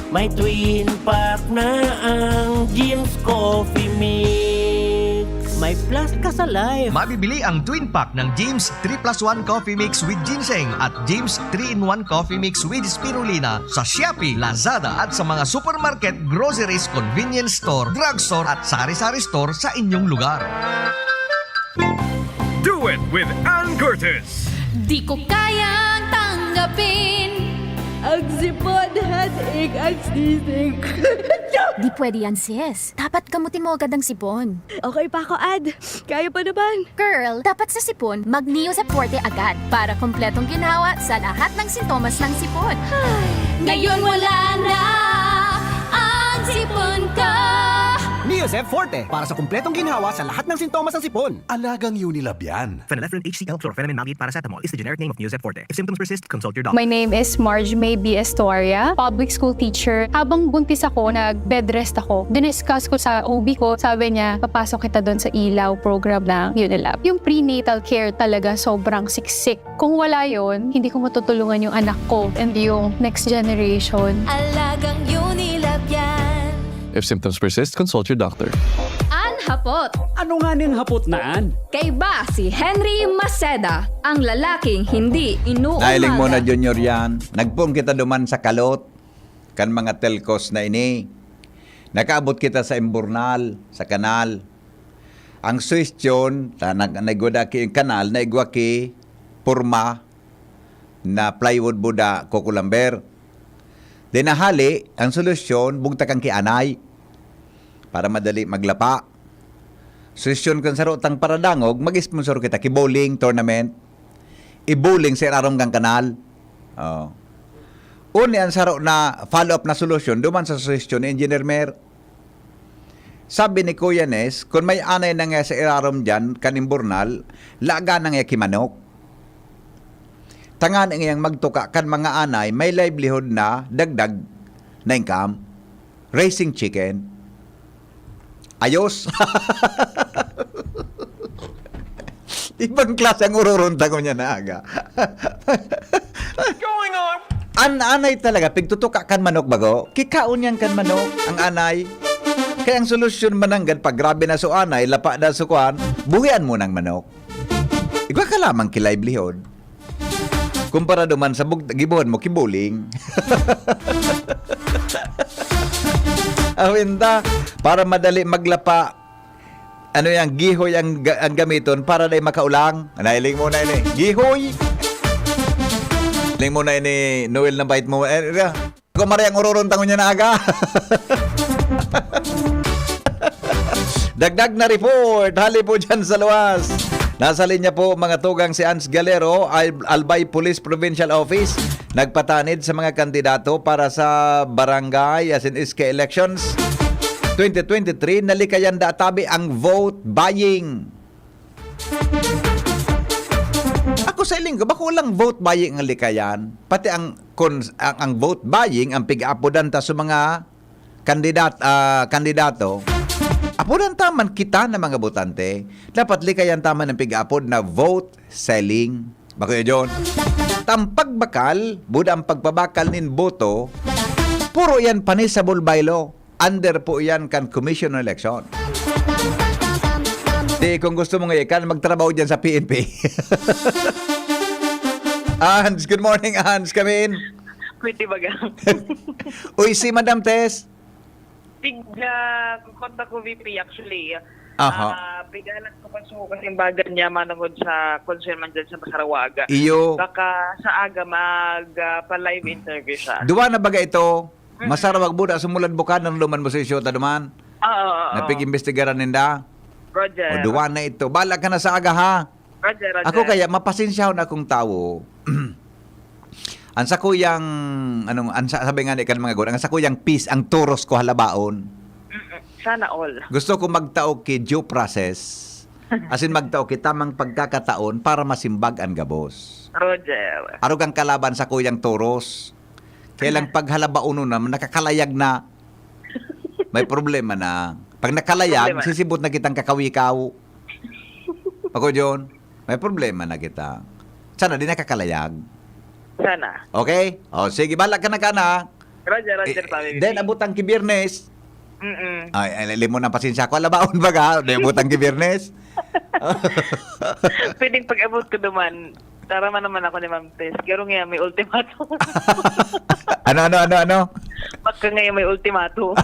May twin pack na ang Jim's Coffee Mix. May plus ka sa life. Mabibili ang twin pack ng James three plus one Coffee Mix with Ginseng at James three-in-one Coffee Mix with Spirulina sa Shopee, Lazada at sa mga supermarket, groceries, convenience store, drugstore at sari-sari store sa inyong lugar. Do it with Ann Curtis. Di ko kayang tanggapin. Ang sipon, headache, at sneezing. Di pwede yan, sis. Dapat gamutin mo agad ang sipon. Okay pa ako, Ad. Kaya pa naman. Girl, dapat sa sipon, mag-Neozep Forte agad para kompletong ginhawa sa lahat ng sintomas ng sipon. Ngayon wala na ang sipon ko. Zep Forte, para sa kumpletong ginhawa sa lahat ng sintomas ng sipon. Alagang Unilab yan. Phenylephrine H C L chlorphenamine maleate paracetamol is the generic name of Neozep Forte. If symptoms persist, consult your doctor. My name is Marge May B. Estoria, public school teacher. Habang buntis ako, nag-bed rest ako. Diniscuss ko sa O B ko, sabi niya, papasok kita doon sa ilaw program ng Unilab. Yung prenatal care talaga sobrang siksik. Kung wala yon, hindi ko matutulungan yung anak ko and yung next generation. Alagang Unilab yan. If symptoms persist, consult your doctor. An hapot. Ano nga ning hapot na an? Kaiba si Henry Maceda, ang lalaking hindi inuumaga. Nailing mo na, Junior, yan. Nagpoon kita duman sa Kalot, kan mga telcos na ini. Nakaabot kita sa Imburnal, sa kanal. Ang suwestiyon, ta, nag, naigwa da ki yung kanal, naigwa ki porma na plywood buda, kukulamber. Dinahali, ang solusyon, bugtakan ki anay para madali maglapa. Solusyon kan saro tang paradangog, mag-sponsor kita ki bowling tournament. I-bowling sa irarom kan kanal. Oh. Uni ang saro na follow-up na solusyon duman sa suhestyon ni Engineer Mer. Sabi ni Kuya Nes, kun may anay na nga sa irarom diyan, kan Imburnal, laga na nga ki manok. Tangan ngayang magtuka kan mga anay, may livelihood na dagdag na income. Raising chicken. Ayos. Ibang klase ang ururon ta ngunyan na aga. An anay talaga, pigtutuka kan manok bago. Kikaon yan kan manok, ang anay. Kaya ang solusyon mananggad, pag grabe na so anay, lapa na so kuan, buhian mo ng manok. Igwa ka lamang ki livelihood. Kumpara duman sa bug-, gibuhan mo ki bowling. Awinda, para madali maglapa. Ano yan? Gihoy ang, ga- ang gamiton para dai makaulang. Nailing mo na ini. Gihoy! Ling mo na ini, Noel, na bait mo. Eh, eh, Ako maray ang ururon tangon niya na aga. Dagdag na report, hali po dyan sa luwas. Nasa linya po, mga tugang, si Ans Galero, Al- Albay Police Provincial Office, nagpatanid sa mga kandidato para sa barangay, as in S K elections twenty twenty-three, nalikayan da tabi ang vote buying. Ako sa linggo, bako lang vote buying ang likayan. Pati ang, kon, ang, ang vote buying, ang pig-aapodan ta sa mga kandidat, ah, kandidato, apodan ta man kita na mga botante. Dapat likayan ta man ang pig-aapod na vote selling. Bako yun, John? Tampag bakal, buda ang pagpabakal nin boto, puro yan punishable by law. Under po yan kan Commission on Election. Di, kung gusto mo nga ikan, magtrabaho dyan sa P N P. Hans, good morning, Hans. Kamin. Pwede ba gang? Uy, si Madam Tess. Pig, kukonta ko V P actually. Aha. Ah, pigalat ko pa sa kasing bagan niya manungod sa concern man dyan sa Masarawaga. Iyo. Baka sa aga mag ah, pa-live interview siya. Duwa na baga ito? Masarawag buda sumulad bukad ng luman mo sa isyo, ta duman. Oo, oo. Napig-imbestigaran ninda. Roger. O, duwa na ito. Bala ka na sa aga, ha? Roger, Roger. Ako kaya, mapasensyahon akong tawo. Ang sakuyang, anong, ang sa- sabi nga ni kan mga guro, ang sakuyang peace, ang turos ko halabaon. Sana all. Gusto ko magtao ki due process. As in, magtao ki tamang pagkakataon para masimbag an gabos. Roger. Arog ang kalaban sa kuyang turos. Kaya lang paghalabaonon na, nakakalayag na. May problema na. Pag nakalayag, Problema. Sisibot na kitang kakawikaw. Ako, John, may problema na kita. Sana di nakakalayag. Sana. Okay? O, sige, bala ka na ka na. Roger, Roger, Eh, Pami. then, abutang ki Biyernes. Mm-mm. Ay, ay, limo ng pasensya ko. Alabaon ba ka? Di abutang ki Biyernes? Pwedeng pag-abot ko duman, tarama naman ako ni Ma'am Tess. Pero ngayon, may ultimatum. Ano, ano, ano, ano? Pagka ngayon, may ultimatum.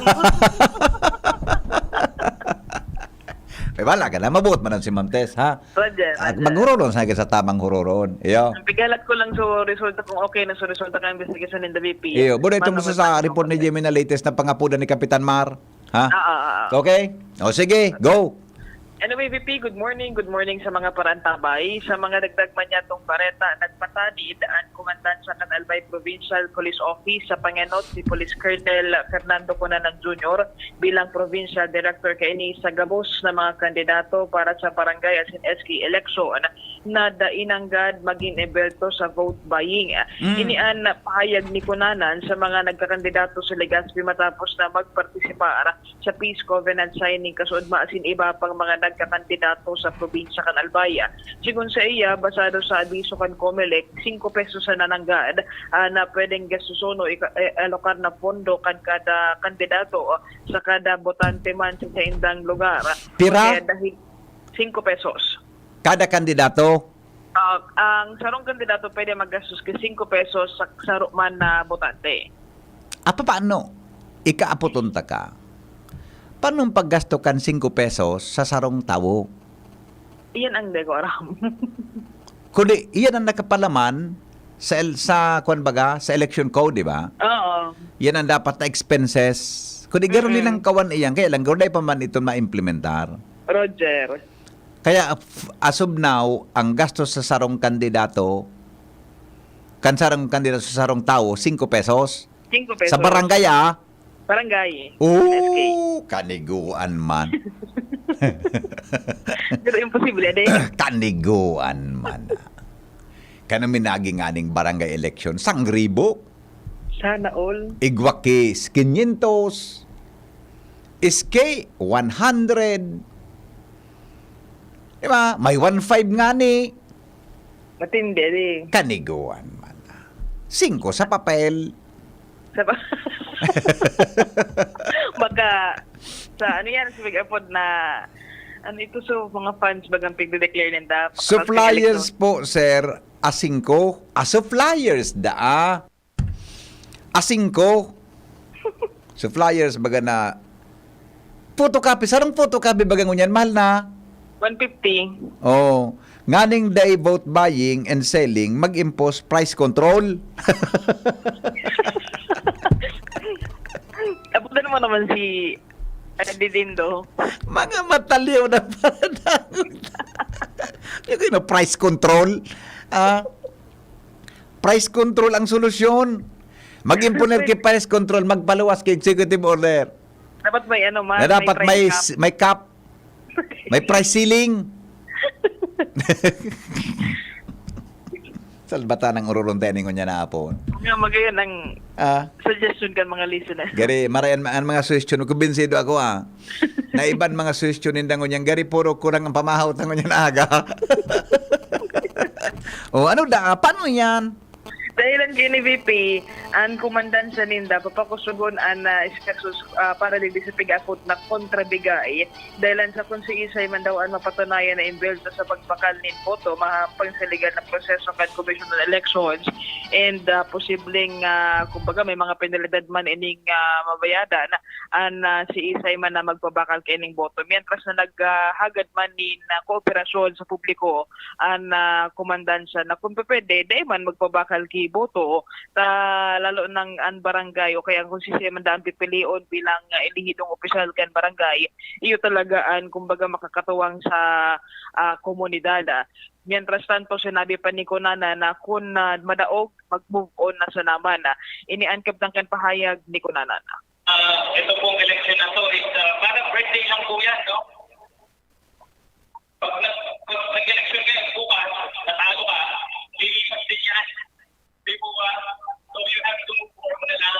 Eh, wala ka na. Mabuot man ang si Ma'am Tess, ha? Roger, At Roger. maghuroron sa sa tamang huroron. Iyo. Ang pigalat ko lang so resulta kung okay na so resulta ka investigation in the V P. Iyo, buda itong Mano sa, sa man- report ni Jimmy na latest na pangapudan ni Kapitan Mar. Ha? Ah, ah, ah, ah. Okay? O sige, go. Anyway, V P, good morning. Good morning sa mga parantabay. Sa mga dagdag man niyatong bareta, nagpatanid an komandansa kan Albay Provincial Police Office sa pangenot si Police Colonel Fernando Cunanan Junior bilang Provincial Director kaini sa gabos na mga kandidato para sa barangay asin S K election na dai nanggad magin ebelto sa vote buying. Mm. Ini an pahayag ni Cunanan sa mga nagkakandidato sa Legazpi matapos na magpartisipar sa peace covenant signing kasuodma asin iba pang mga nagkakandidato sa probinsya kan Albay. Sigon sa iya, basado sa abiso kan Comelec, singko pesos na nananggad, ah, na pwedeng gastuson o ika-, eh, alokar na pondo kan kada kandidato sa kada botante man sa saindang lugar. Pira? Kaya dahil singko pesos. Kada kandidato? Ah, ang sarong kandidato pwede maggastos ki singko pesos sa saro man na botante. Ah, papaano? Ikaapoton ta ka. Paano ang paggasto kan singko pesos sa sarong tawo? Iyan ang di ko aram. Kundi, iyan ang nakapalaman sa el-, sa, kwan baga, sa election code, di ba? Oo. Yan ang dapat na expenses. Kundi, garo Mm-mm. linangkawan iyan, kaya lang, garo dai pa man ito ma-implementar. Roger. Kaya, f-, as of now, ang gastos sa sarong kandidato, kan sarong kandidato sa sarong tawo, singko pesos. Singko pesos. Sa barangay, ah. Barangay. Oh, S K. Kaniguan man. Pero imposible, ade. Kaniguan man, ah. Kano minagi nganing barangay election? Sangribo? Sana all. Igwa ki quinientos. S K, one hundred. Di ba? May one five ngani. Matindi, di. Kaniguan man, ah. Singko sa papel. Sa pa-, baka sa ano yan, sa Big Apod na, ano ito, so mga funds bagang pigde-declare ninda. Suppliers po, sir, a singko. Ah, suppliers da, ah. A singko. Suppliers, baga na photocopy. Sarong photocopy baga ngunyan, mahal na. One fifty. Oh, nganing dai vote buying and selling, mag-impose price control. Abutan mo naman si Adi Dindo. Mga mataliw na paradang. Yung ano, price control. Ah, price control ang solusyon. Mag-imponer ki price control, magpaluwas ki executive order. Dapat may ano, man, Na dapat may price may cap. s-, may cap. May price ceiling. Salbatan ang ururon tayo ningon niya na apon. Nga, magayon ang Ah. suggestion kan mga listeners. Gari, marayan ma-, ang mga suggestion. Kumbinsido ako, ah. Na iban mga suggestion ninda ngunyan. Gari, puro kurang ang pamahaw ta ngunyan aga. Oh, ano da? Paano yan? Dahilan kini, V P, ang komandansa ninda, papakusugon an, ah, iskasos, ah, para digdi sa pig-apod na kontrabigay. Dahilan sa kung si Isay man daw an mapatunayan na imbelto sa pagbakal nin boto, mahampang sa legal na proseso kan Commission on Elections and, ah, posibleng, ah, kumbaga, may mga penalidad man ining, ah, mabayadan an, ah, si Isay man na magpabakal kaining boto. Mientras na naghahagad man nin, ah, kooperasyon sa publiko an, ah, komandansya na kung pwede, dai man magpabakal ki boto, ta lalo nang an barangay o kaya kung sisay man daan pipilion bilang, ah, elehidong opisyal kan barangay, iyo talaga an, kumbaga, makakatuwang sa, ah, komunidad, ah. Mientras tanto, sinabi pa ni Cunanan na kun, ah, madaog, mag-move on na sana man, ah. Ini an kabtang kan pahayag ni Cunanan. Ah, ito pong election na to is, ah, parang birthday lang po yan, no? Pag nag-, pag nag-election kayo bukas, natalo ka, lilipas din yan. Di po ba? So, you have to move on na lang.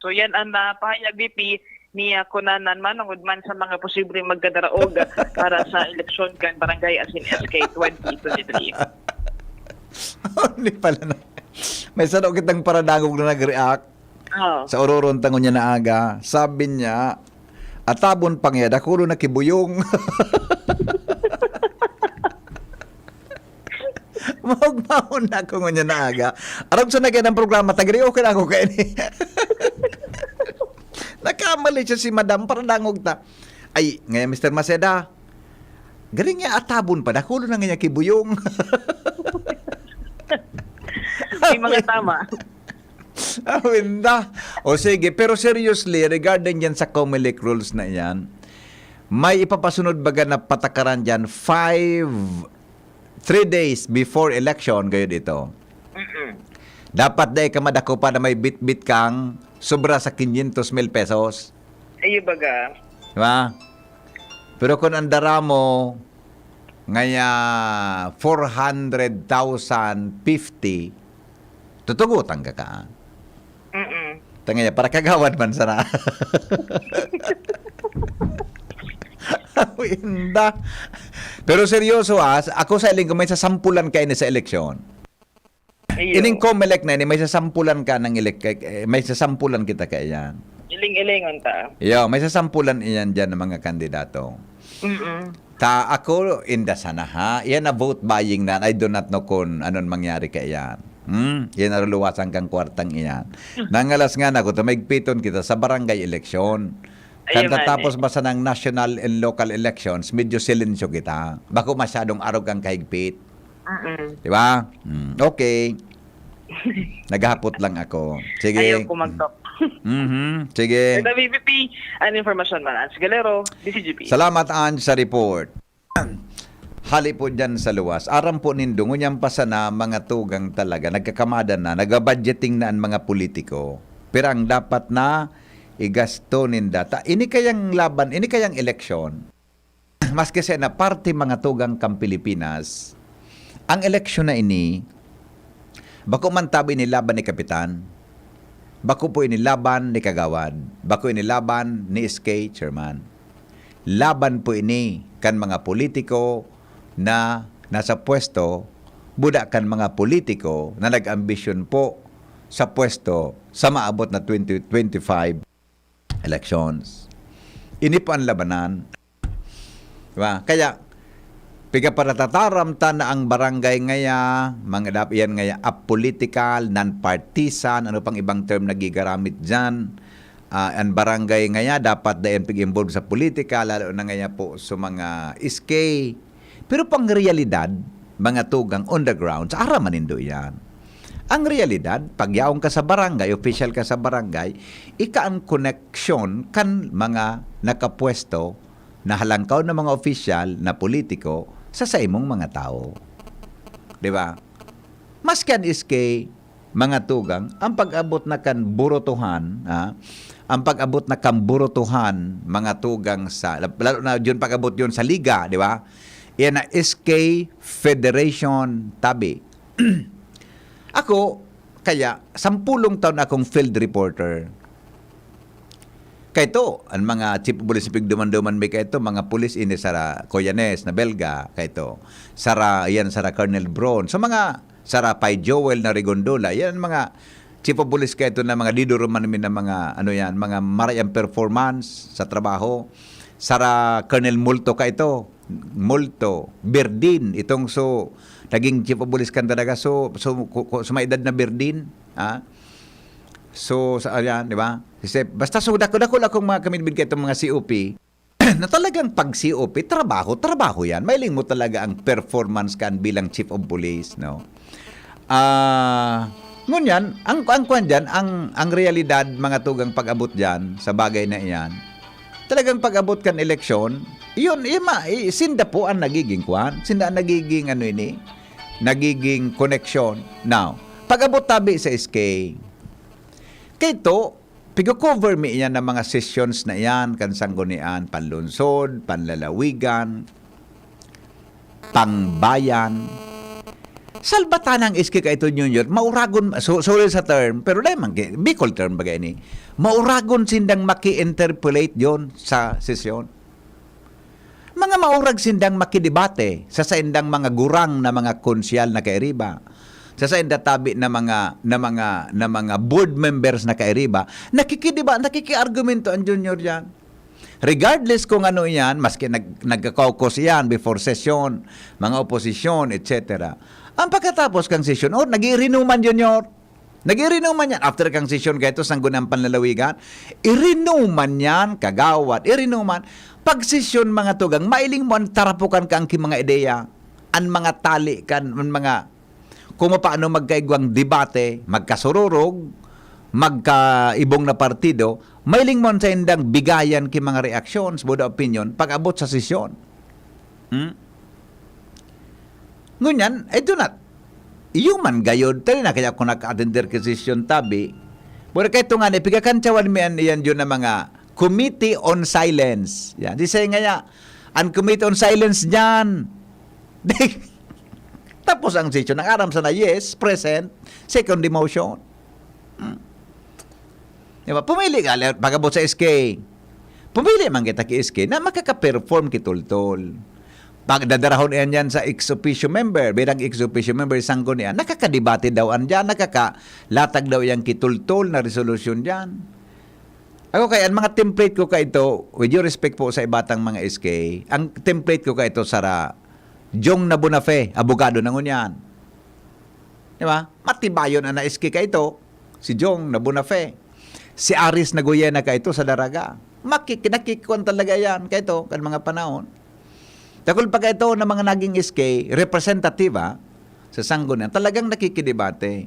So, yan ang, ah, pahayag, V P, ni, ah, Cunanan Manungod man sa mga posibleng magdadaraog para sa eleksyon kan barangay asin S K twenty twenty-three. Hindi pala na. May saro kitang paradangog na nag-react. Oo. Sa ururon ta ngunyan na aga, sabi niya, "Atabon pa niya, dakulo na kibuyong." Maugmahon na ako ngunyan na aga. Arog sa nagyan ang programa, tagari, okay na ako kaini. Nakamali siya si Madam, paradangog ta. Ay, ngayon, Mister Maceda, galing niya atabon pa, dakulo na nga niya kibuyong. May mga tama. Awinda. O sige, pero seriously, regarding yan sa Comelec rules na yan, May ipapasunod baga na patakaran diyan, five, three days before election, gayud ito. Mm-mm. Dapat dai ka madako pa na may bitbit kang sobra sa quinientos mil pesos. Ayo baga. Di ba? Pero kung ang dara mo, ngaya four hundred thousand fifty, tutugutan ka ka. Mm-mm. Tangaya, para kagawad man sana. Inda. Pero seryoso ha, ako sa iling ko may sasampulan ka ini sa eleksyon. Ayo. Ining Comelec na ini, may sasampulan ka ng elek eh, may sasampulan kita kaiyan. Iling-ilingon ta. Yo, may sasampulan iyan diyan ng mga kandidato. Mm-mm. Ta ako inda sana ha. Iyan na vote buying na. I do not know kung anon mangyari kaiyan. Hmm? Iyan na luluwasan kang kwartang iyan. Nangalas nga na, kung tumigpiton kita sa barangay eleksyon. Ayun Kan nga tatapos ni. Ba sanang national and local elections, medyo silensyo kita. Bako masyadong arog ang kahigpit. Mm-mm. Di ba? Hmm, okay. Naghapot lang ako. Sige. Ayaw kumagtok. Mhm. Sige. Ito, B B P, an informasyon man. Ans Galero, D C G P. Salamat, Ange, sa report. Hali po dyan sa luwas. Aram po nindo, ngunyan pa sana mga tugang talaga, nagkakamada na, nagbabudgeting na ang mga politiko. Pero ang dapat na igasto ninda. Ta, ini kayang laban, ini kayang eleksyon, maski sa na parte mga tugang kang Pilipinas, ang eleksyon na ini, bako man tabi ni laban ni Kapitan, bako po ini laban ni Kagawad, bako ini laban ni S K Chairman. Laban po ini kan mga politiko na nasa pwesto, buda kan mga politiko na nag-ambisyon po sa pwesto sa maabot na twenty twenty-five elections. Ini po ang labanan. Diba? Kaya, piga paratataram ta na ang barangay ngaya, mga dap-, yan ngaya, apolitical, non-partisan, ano pang ibang term na gigaramit dyan. Ah, ang barangay ngaya, dapat da yan pig-involve sa politika, lalo na ngaya po sa mga S K. Pero pang realidad, mga tugang on the ground, sa ara man nindo yan. Ang realidad, pag yaon ka sa barangay, official ka sa barangay, ika ang koneksyon kan mga nakapwesto na halangkaw na mga opisyal na politiko sa saimong mga tawo. Di ba? Maski an S K, mga tugang, ang pag-abot na kan burutuhan, ha? Ang pag-abot na kan burutuhan, mga tugang, sa, lalo na yun, pag-abot yun sa liga, di ba? Yan na S K Federation tabi. Ako, kaya, sampulong taon akong field reporter. Kaito, ang mga chief of police, pigduman-duman mi kaito, mga pulis ini, sara Collanes na Belga, kaito. Sara, yan, sara Colonel Bron. So, mga sara Pay Joel na Rigondola, yan, mga chief of police kaito na mga diduruman mi na mga, ano yan, mga marayang performance sa trabaho. Sara Colonel Multo kaito, Multo, Berdin, itong so, naging chief of police kan talaga, so, so, ku-, ku-, sa may edad na Berdin, ha? So, sa, ayan, di ba? Kasi, basta so, dako-dako lang akong mga kamidbid kaitong mga C O P, na talagang pag C O P, trabaho, trabaho yan. Mailing mo talaga ang performance kan bilang chief of police, no? Ah, ngunyan, ang, ang kwan dyan, ang, ang realidad, mga tugang pag-abot dyan, sa bagay na iyan, talagang pag-abot kan eleksyon, yun, ima, i-, sinda po ang nagiging kwan, sinda ang nagiging, ano ini, nagiging koneksyon. Now, pag-abot tabi sa S K, kaito, pigo-cover mi iyan ng mga sessions na iyan, kan Sanggunian, Panlungsod, Panlalawigan, Pangbayan. Salbatan ang S K kaito, Junior, mauragon, so, sorry sa term, pero dahil man, ki-, Bicol term baga ini, mauragon sindang maki-interpolate yon sa sesyon. Mga maurag sindang makidebate sa saindang mga gurang na mga konsyal na kairiba, sa sainda tabi na mga, na mga, na mga board members na kairiba, nakikideba-, nakikiargumento ang Junior diyan. Regardless kung ano iyan, maski nag-, nagka-caucus iyan before session, mga oposisyon, et cetera. Ang pagkatapos kang sesyon, oh, nag-iirinuman, Junior. Nag-iirinuman yan. After kang sesyon kaito, Sangguniang Panlalawigan, irinuman yan, kagawad, irinuman. Pag sesyon, mga tugang, mailing mo an tarapukan kan ki mga ideya, an mga tali kan, an mga, kung paano magkaigwang debate, magkasururog, magkaibong na partido, mahiling mo an saindang bigayan ki mga reactions, buda opinion, pag-abot sa sesyon. Hmm? Ngunyan, I do not. Iyo man gayod, tali na kaya ako naka-attender ki sesyon tabi. Pero kay ito nga, ni, pigakantsawan mi an iyan yun na mga Committee on Silence. Yan. Di siya nga ya, ang Committee on Silence dyan. Tapos ang session, ang aram sana, yes, present, second demotion. Hmm. Di ba? Pumili ka, le-, pag-abot sa S K. Pumili man kita ki S K na makaka-perform ki Toltol. Pagdadarahon iyan yan sa ex officio member, bilang ex officio member, sangko niya, nakakadebate daw an dyan, nakakalatag daw iyan ki Toltol na resolusyon dyan. Ako kaya, ang mga template ko kaito, with due respect po sa ibatang mga S K, ang template ko kaito, sara, Jong Nabonafe, abogado na ngunyan. Di ba? Matibayon ang na-S K kaito, si Jong Nabonafe. Si Aris Naguyena kaito sa Daraga. Makik-, nakikikuan talaga yan kaito, kan mga panahon. Dakul pa kaito na mga naging S K, representative, ah, sa sanggunian, talagang nakikidebate.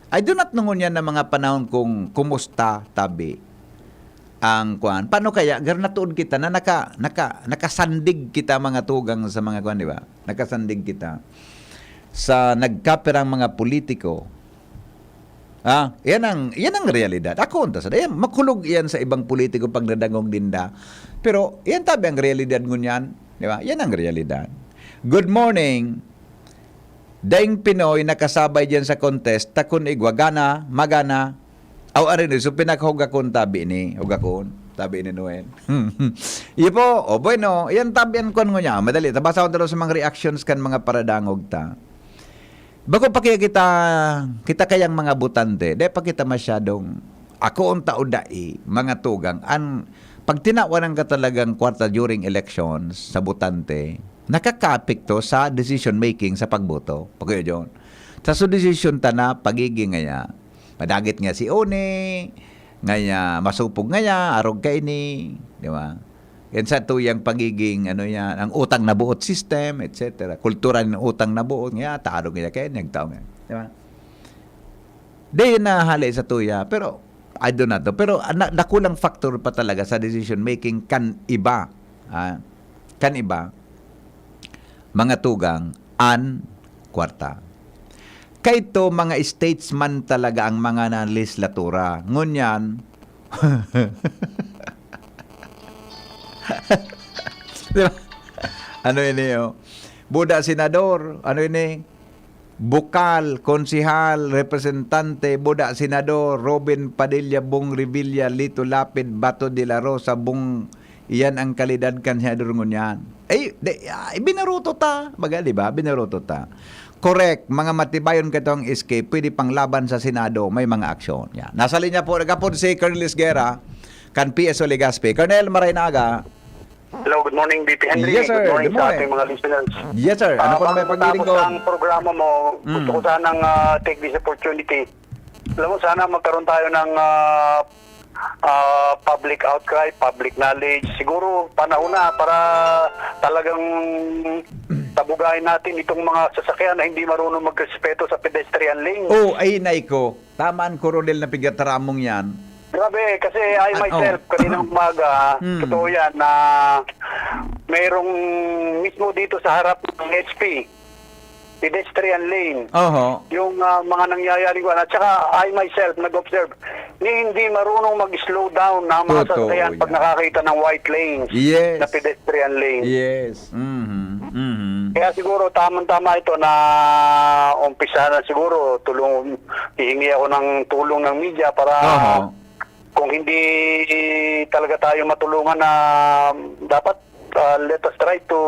I do not know ngunyan na mga panahon kung kumusta, tabi, ang kuan. Paano kaya, gar natuod kita na naka-, naka-, nakasandig kita, mga tugang, sa mga kuan, di ba? Nakasandig kita sa nagkapirang mga politiko. Ah, yan ang, yan ang realidad. Ako, unta sa, yan, makulog yan sa ibang politiko pag nadangog ninda. Pero, yan tabi ang realidad ngunyan, di ba? Yan ang realidad. Good morning. Daing Pinoy nakasabay diyan sa contest, ta kun igwa gana, magana. Aw, arin, so pinakhugakon tabi ni, hugakon, tabi ni Noel. Iyo po, o bueno, yan tabi an kwan ngunyan. Madali, tabasa ko dalo sa mga reactions kan mga paradangog ta. Bako pa kaya kita, kita kayang mga botante, di pa kita masyadong, ako ang tao dai, mga tugang, an, pag tinawanan ka talagang kwarta during elections sa botante, nakakaapekto sa decision making sa pagboto. Pag John, sa so decision ta na pagiging ngaya, madagit nga si Oni, ngaya masupog ngaya, arog kaini, di ba? Yan sa tuyang pagiging, ano yan, ang utang na buot system, et cetera. Kultura ng utang na buot, nga, tarog niya kayo, nagtao nga. Di ba? Di yun nahali sa tuya, pero I do not know. Pero, ah, na, dakulang factor pa talaga sa decision making kan iba. Ah, kan iba, mga tugang, an kwarta. Kaito, mga statesman talaga ang mga na legislatura. Ngunyan, di ba? Ano ini, oh? Buda senador, ano ini? Bukal, konsehal, representante, buda senador, Robin Padilla, Bong Revilla, Lito Lapid, Bato de la Rosa, Bong, iyan ang kalidad kan senador ngunyan. Ay, di, ah, binaruto ta. Baga, di ba? Binaruto ta. Correct. Mga matibayon katong S K, pwede pang laban sa Senado, may mga aksyon. Yan. Nasa linya po, nagapon si Colonel Esguerra, kan P S O Legazpi. Colonel, maray na aga. Hello, good morning, B P Henry. Yes, sir. Good morning Good sa morning. ating mga listeners. Yes, sir. Ano Ah, po may bago pagdiling matapos ko? ang programa mo, gusto Mm. ko sanang, ah, take this opportunity. Alam mo, sana magkaroon tayo ng, ah, ah, public outcry, public knowledge. Siguro panahon na para talagang tabugain natin itong mga sasakyan na hindi marunong magrespeto sa pedestrian lane. Oh, ay, nay ko. Tama an Coronel na pigataramong yan. Grabe, kasi I Ah, myself, oh. kaninang umaga, Hmm. totoo yan, na mayroong mismo dito sa harap ng H P, pedestrian lane. Oho. Yung, ah, mga nangyayari ko, at saka I myself, nag-observe, ni hindi marunong mag-slow down na mga Totoo sasakyan pag yan. nakakita ng white lanes Yes. na pedestrian lane. Yes. Mhm. Mhm. Kaya siguro tamang-tama ito na umpisa na siguro, tulong, hihingi ako ng tulong ng media para Oho. kung hindi talaga tayo matulungan na dapat, ah, let us try to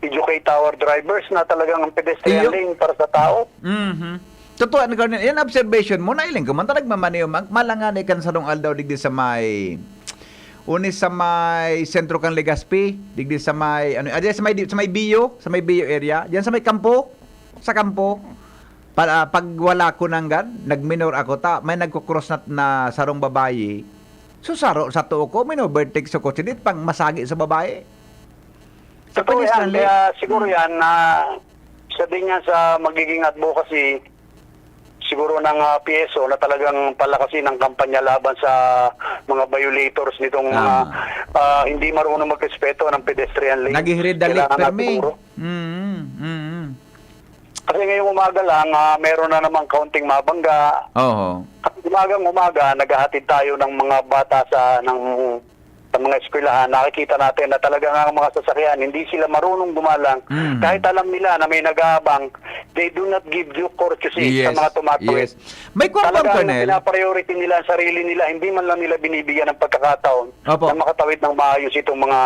educate our drivers na talagang ang pedestrian Iyo. lane para sa tao. Mhm. Totoo, ano, Colonel, yan observation mo, nailing ko man, talagang mamaniyo, mag-, malangan ikan sarong aldaw digdi sa may, uni sa may sentro kan Legazpi, digdi sa may, ano, ah, diyan sa may, sa may Bio, sa may Bio area, diyan sa may kampo, sa kampo. Para, pag wala ko nanggad, nag-minor ako, ta, may nagko-cross na, na sarong babayi. So, saro, sa tuo ko, minovertake sa kotse, dit pang masagi sa babayi. Sa Totoo yan, pedestrian lane. kaya siguro Mm. yan na isa din yan sa magiging advocacy siguro ng, ah, P S O na talagang palakasin ang kampanya laban sa mga violators nitong mga, Tama. ah, hindi marunong magrespeto ng pedestrian lane. Naghihirit dalit, Kailangan natin permi. siguro. Mm, mm. Kasi ngayong umaga lang, ah, meron na namang kaunting mabangga. Oho. At umagang-umaga, naghahatid tayo ng mga bata sa, ng, sa mga eskwelahan. Nakikita natin na talagang ang mga sasakyan, hindi sila marunong gumalang. Mm. Kahit alam nila na may nag-aabang, they do not give due courtesy sa Yes, mga tumatawid. yes. May kwan bang, Talagang Colonel? pinapriority nila ang sarili nila, hindi man lang nila binibigyan ng pagkakataon Opo. na makatawid ng maayos itong mga,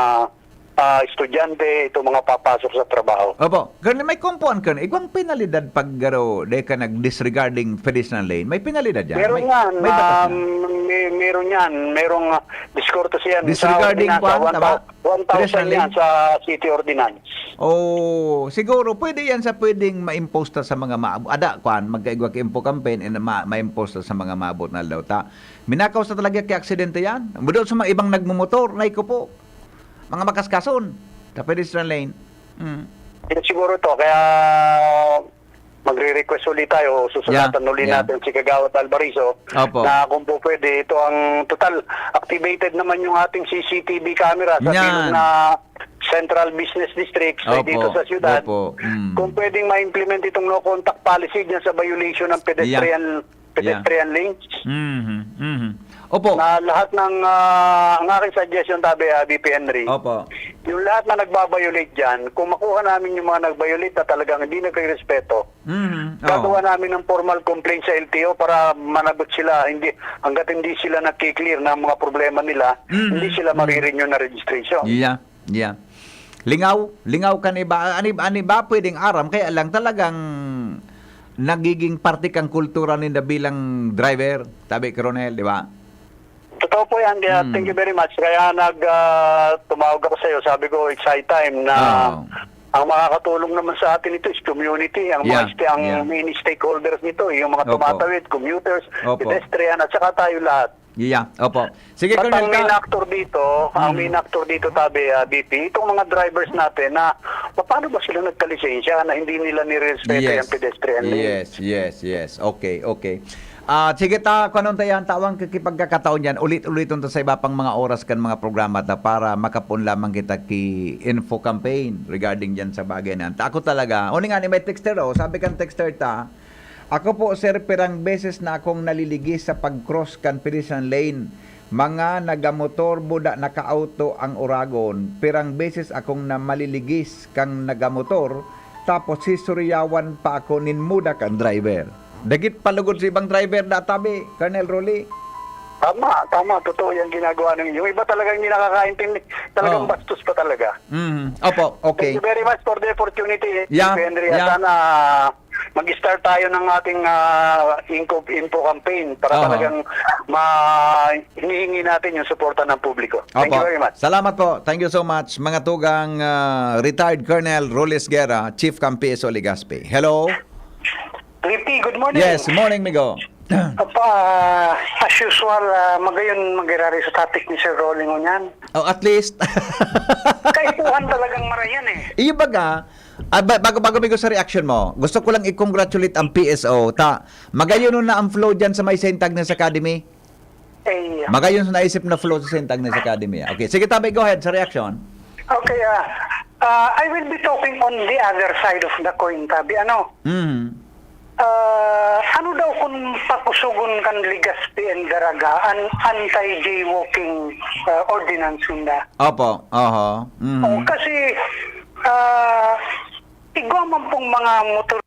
ah, estudyante, itong mga papasok sa trabaho. Opo. Colonel, may kumpuan, Colonel. Igwang penalidad pag garo, di ka nag-disregarding pedestrian lane. May penalidad yan? Meron May, yan, may batas um, yan? may, meron yan. Merong, ah, discourtesy yan sa Disregarding ordinansa, kwan, one thou-, tama? one thousand Pedestrian yan lane? sa city ordinance. Oh, siguro pwede yan sa pwedeng ma-impose ta sa mga ma-, ada, kwan, magkaigwa ka info campaign and ma-, ma-impose ta sa mga maabot na aldaw ta. Minakaw sa talaga kay aksidente yan. Doon sa mga ibang nagmumotor, nay ko po. Mga makaskason. Sa pedestrian lane. Mm. Yun siguro to, kaya magre-request ulit tayo, susunatan Yeah, uli yeah. natin si Kagawad Alvarizo Opo. na kung po pwede, ito ang total activated naman yung ating C C T V camera sa Yan. bilog na Central Business District sa Opo, dito sa siyudad. opo, mm. Kung pwedeng ma-implement itong no contact policy diyan sa violation ng Yeah. pedestrian Yeah. pedestrian lanes. Mhm, mhm. Opo. Na lahat ng, ah, ang aking suggestion, tabi, ah, V P Henry, Opo. yung lahat na nagbabiolate diyan, kung makuha namin yung mga nagbiolate na talagang hindi nagrerespeto, Mhm, oo. gagawa namin ng formal complaint sa L T O para managot sila, hindi, hangga't hindi sila nagki-clear ng mga problema nila, Mhm, hindi sila mhm. marirenew na registration. Yeah, yeah. Lingaw, lingaw kan iba, ani, ani ba pwedeng aram, kaya lang talagang nagiging parte kang kultura ninda bilang driver, tabi, Colonel, di ba? Totoo po yan. Kaya Hmm. thank you very much. Kaya nag, ah, tumawag ako sa'yo. Sabi ko, it's high time na Oo. ang makakatulong naman sa atin ito is community. Ang Yeah, mga sti-, ang yeah. main stakeholders nito, yung mga Opo. tumatawid, commuters, Opo. pedestrian, at saka tayo lahat. Yeah, opo. Sige, At Colonel, ang main ka- actor dito, ang Hmm. main actor dito, tabi, ah, B P, itong mga drivers natin na paano ba sila nagkalisensya na hindi nila nirespeto Yes. yung pedestrian lane? Yes, yes, yes. Okay, okay. Ah, sige ta, kuanon ta yan, tawang kikipagkakataon yan. Ulit-uliton ta sa iba pang mga oras kan mga programa ta para makapoon lamang kita ki info campaign regarding dyan sa bagay na yan. Ta ako talaga, o nga ni may texter, oh, sabi kan texter ta, "Ako po, sir, pirang beses na akong naliligis sa pag-cross kan pedestrian lane. Mga nagamotor, buda nakaauto ang uragon. Pirang beses akong na maliligis kan nagamotor, tapos sisuriyawan pa ako nin muda kan driver." Dagit palugod sa ibang driver na tabi, Colonel Rolly. Tama, tama. Totoo yung ginagawa ng, yung iba talagang hindi nakakaintindi. Talagang Oh. bastos pa talaga. Mhm. Opo, okay. Thank you very much for the opportunity, Yeah, Henry. At yeah. sana mag-start tayo ng ating, ah, info, info campaign para Oho. talagang ma-, hinihingi natin yung suporta ng publiko. Thank Opo. you very much. Salamat po. Thank you so much. Mga tugang, ah, retired Colonel Roles Guerra, Chief kan P S O Legazpi. Hello? Ricky, good morning. Yes, morning, Migo. Apa, as usual, ah, magayon mag-irari sa topic ni Sir Rolly ngunyan. Oh, at least. Kaipuhan talagang marayan eh. Iyo baga, ah, ba-, bago, bago, Migo, sa reaction mo, gusto ko lang i-congratulate ang P S O. Ta, magayon na ang flow dyan sa may Saint Agnes Academy. Eh, Magayon sa naisip na flow sa Saint Agnes Academy. Okay, sige, tabi, go ahead sa reaction. Okay, ah, ah, I will be talking on the other side of the coin, tabi. Ano? Mhm. Ah, ano daw kung pakusugon kan Legazpi and Daraga an anti-jaywalking, ah, ordinance nila? Opo, oho. Mhm. Oh, kasi, ah, igwa man pong mga motor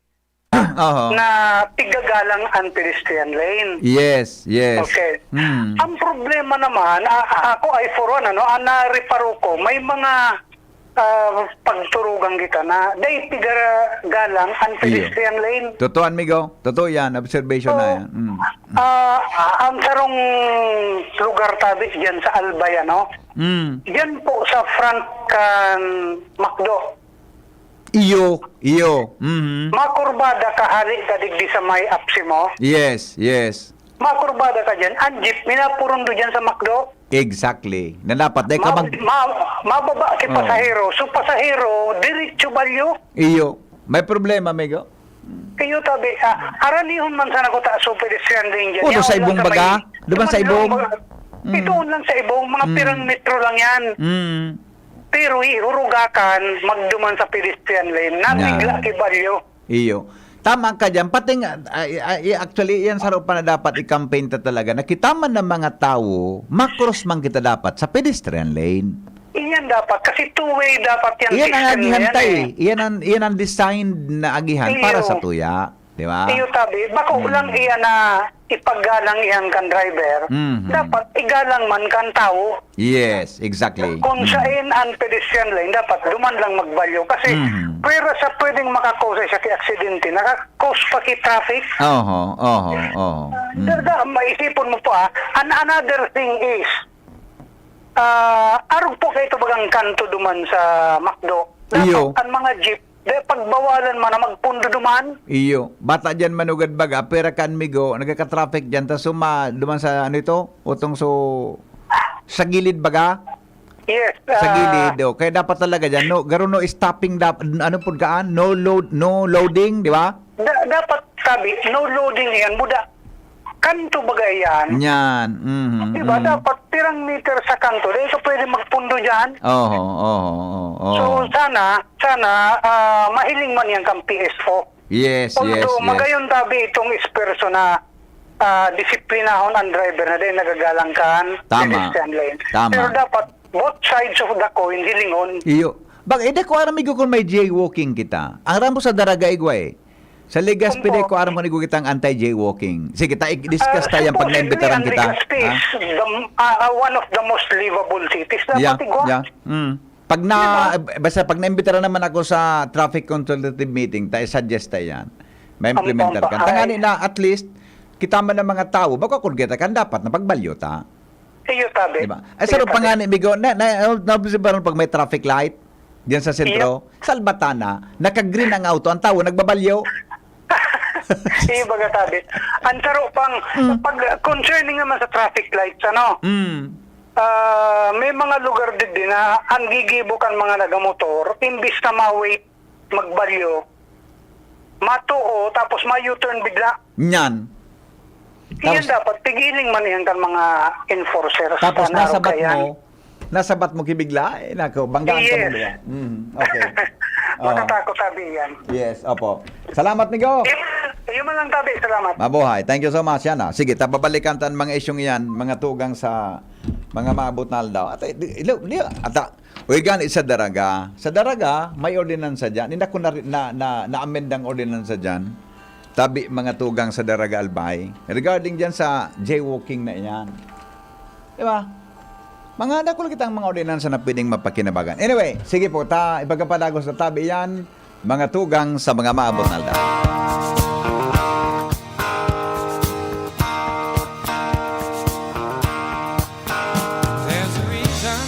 Oho. na pigagalang ang pedestrian lane. Yes, yes. Okay. Hmm. Ang problema naman, a-, a-, ako ay for one, ano, ang nareparo ko, may mga, ah, pagturugan kita na dahil pigagalang ang Iyo. pedestrian lane. Totoo, amigo. Totoo yan. Observation So, na yan. Mm. ah, ang sarong lugar tabi dyan sa Albay, ano? Mm. Dyan po sa front kan McDo. Iyo, iyo. Mhm. Makurbada ka, hali ka digdi sa may apsi mo. Yes, yes. Makurbada ka dyan. Ang jeep, minapurundo dyan sa McDo. Exactly. Na dapat, dahil ka Ma-, mag- ma-, mababa si Ah. pasahero. So, pasahero, diretso balyo. Iyo. May problema, amigo. Iyo tabi, ah, aranihon man sana ko ta so pedestrian lane dyan. O, do Yaon sa lang ibong sa baga? may, Do man sa duman lang ibong? baga. Mm. Itoon lang sa ibong, mga Mm. pirang metro lang yan. Mm. Pero ihurugakan, magduman sa pedestrian lane. Nabigla Yan. ki Balyo. Iyo. Tama ka dyan. Pati nga, ay, ay, actually, yan saro pa na dapat i-campaign ta talaga. Nakita man ng mga tawo, makros man kita dapat sa pedestrian lane. Iyan dapat, kasi two-way dapat yan Iyan ang system na agihan yan ta eh. eh. Iyan ang, iyan ang designed na agihan para Iyo. sa tuya. Di ba? Iyo tabi, bako Mm. lang iyan na ipagalang iyan kan driver. Mhm. Dapat igalang man kan tawo. Yes, exactly. Kung Mm. sain an pedestrian lane, dapat duman lang magbalyo. Kasi Mhm. pwera sa pwedeng makakose siya ki aksidente, nakakose pa ki traffic. Oho, oho, oho. Mm. Daga, maisipon mo po, ah. And another thing is, ah, arog po kayo ito bagang kanto duman sa McDo. Dapat Iyo. ang mga jeep, di, pagbawalan man na magpundo duman. Iyo. Bata dyan manugad baga, pwera kan migo, nagkaka-traffic dyan, tas suma, duman sa ano ito, utong so, sa gilid baga? Yes, Sa ah, gilid, oh. Kaya dapat talaga dyan, no, garo no stopping, dap, ano po kaan? No load, no loading, di ba? Da-, dapat sabi, no loading yan, buda. Kanto baga yan. Yan, mhm, Di ba? mhm. Dapat pirang meter sa kanto, dahil ka pwede magpundo dyan. Oho, oho, oho, oho. So, sana, sana, ah, mahiling man yan kang P S O. Yes, Although, yes, yes. magayon tabi itong esperso na, ah, disiplinahon ang driver na dahil nagagalang kan Tama. pedestrian lane. Tama. Pero dapat, both sides of the coin, hilingon. Iyo. Bag, eh, di ko aram, igo, kung may jaywalking kita. Ang aram ko sa Daraga, igwa eh. Sa Legazpi, Opo. di ko aram kung igo kitang anti-jaywalking. Sige, ta, i-discuss Ah, tayo pag supposedly, naimbitaran ang kita. Legazpi Ha? is the, ah, ah, one of the most livable cities. Dapat Yeah, igwa. yeah. Mm. Pag na, Di ba? eh, basta pag naimbitaran naman ako sa traffic consultative meeting, ta, i-suggest tayo yan. May Opo, implementar opo. ka. Tangani Ay. na, at least, kita man ang mga tao, bako kung kita kan dapat na pagbalyo ta. Iyo tabi. Di ba? Ay, Iyo saro pa tabi. nga ni, Migo, na, na, na, naobserbahan pag may traffic light, diyan sa sentro, Iyo. salbatana, naka-green ang auto, ang tao nagbabalyo. Iyo baga tabi. Ang saro pang, Mm. pag concerning naman sa traffic lights, ano, Mm. ah, may mga lugar din na ang gigibo kan mga nagamotor, imbis na ma-wait, magbalyo, matuo, tapos ma-U-turn bigla. Nyan. Iyan Tapos dapat, pigiling man iyan kan mga enforcers Tapos sa nasabat Narugayan. mo, nasabat mo kibigla, eh, nako, banggaan ka Yes. mo diyan. Mm, okay. Oo. Matatakot sabi iyan. Yes, opo. Salamat, Migo. Iyan, iyan man lang tabi, salamat. Mabuhay. Thank you so much, yan, ah. Sige, tababalikan ta ang mga isyong iyan, mga tugang sa mga maabot na aldaw. At, eh, di, ilo-, di, ata, Uy, gani sa Daraga. Sa Daraga, may ordinansa diyan. Hindi ako na, na, na, na-amend ang ordinansa diyan. Tabi, mga tugang sa Daraga, Albay. Regarding diyan sa jaywalking na iyan. Di ba? Mga dakul kitang mga ordinansa na pwedeng mapakinabangan. Anyway, sige po, ta, ipagkapadagos na tabi iyan, mga tugang sa mga maabot na aldaw. There's a reason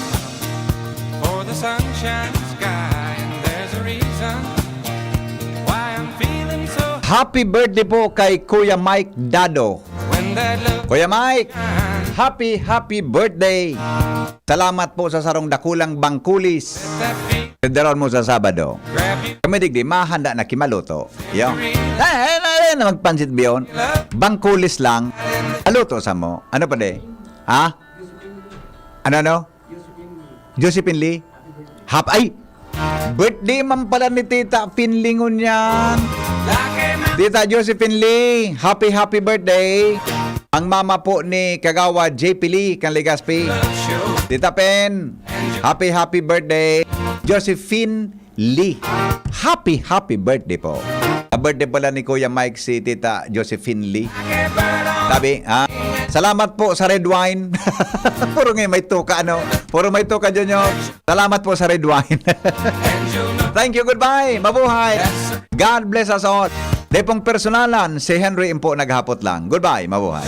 for the sunshine sky, and there's a reason why I'm feeling so Happy birthday po kay Kuya Mike Dado. When that love Kuya Mike, shines happy, happy birthday. Salamat po sa sarong dakulang bangkulis. that feet Pagdaraon mo sa Sabado. grab you Kami digdi, mahanda na kimaluto. Yo. Ay, ay, ay, ay, na magpansit biyon. Bangkulis lang. Aluto sa mo. Ano pa de? Ha? Ano, ano? Josephine Lee. Hap-, ay! Birthday man pala ni Tita Finling ngunyan. Tita Josephine Lee, happy, happy birthday. Ang mama po ni Kagawad J P Lee, kan Legazpi. Tita Pen, happy, happy birthday. Josephine Lee, happy, happy birthday po. Sa birthday pala ni Kuya Mike si Tita Josephine Lee. Sabi, ah, salamat po sa red wine. Puro nga may tuka, ano? Puro may tuka, Junior. Salamat po sa red wine. Thank you, goodbye. Mabuhay. God bless us all. Di pong personalan, si Henry Impo naghapot lang. Goodbye, mabuhay.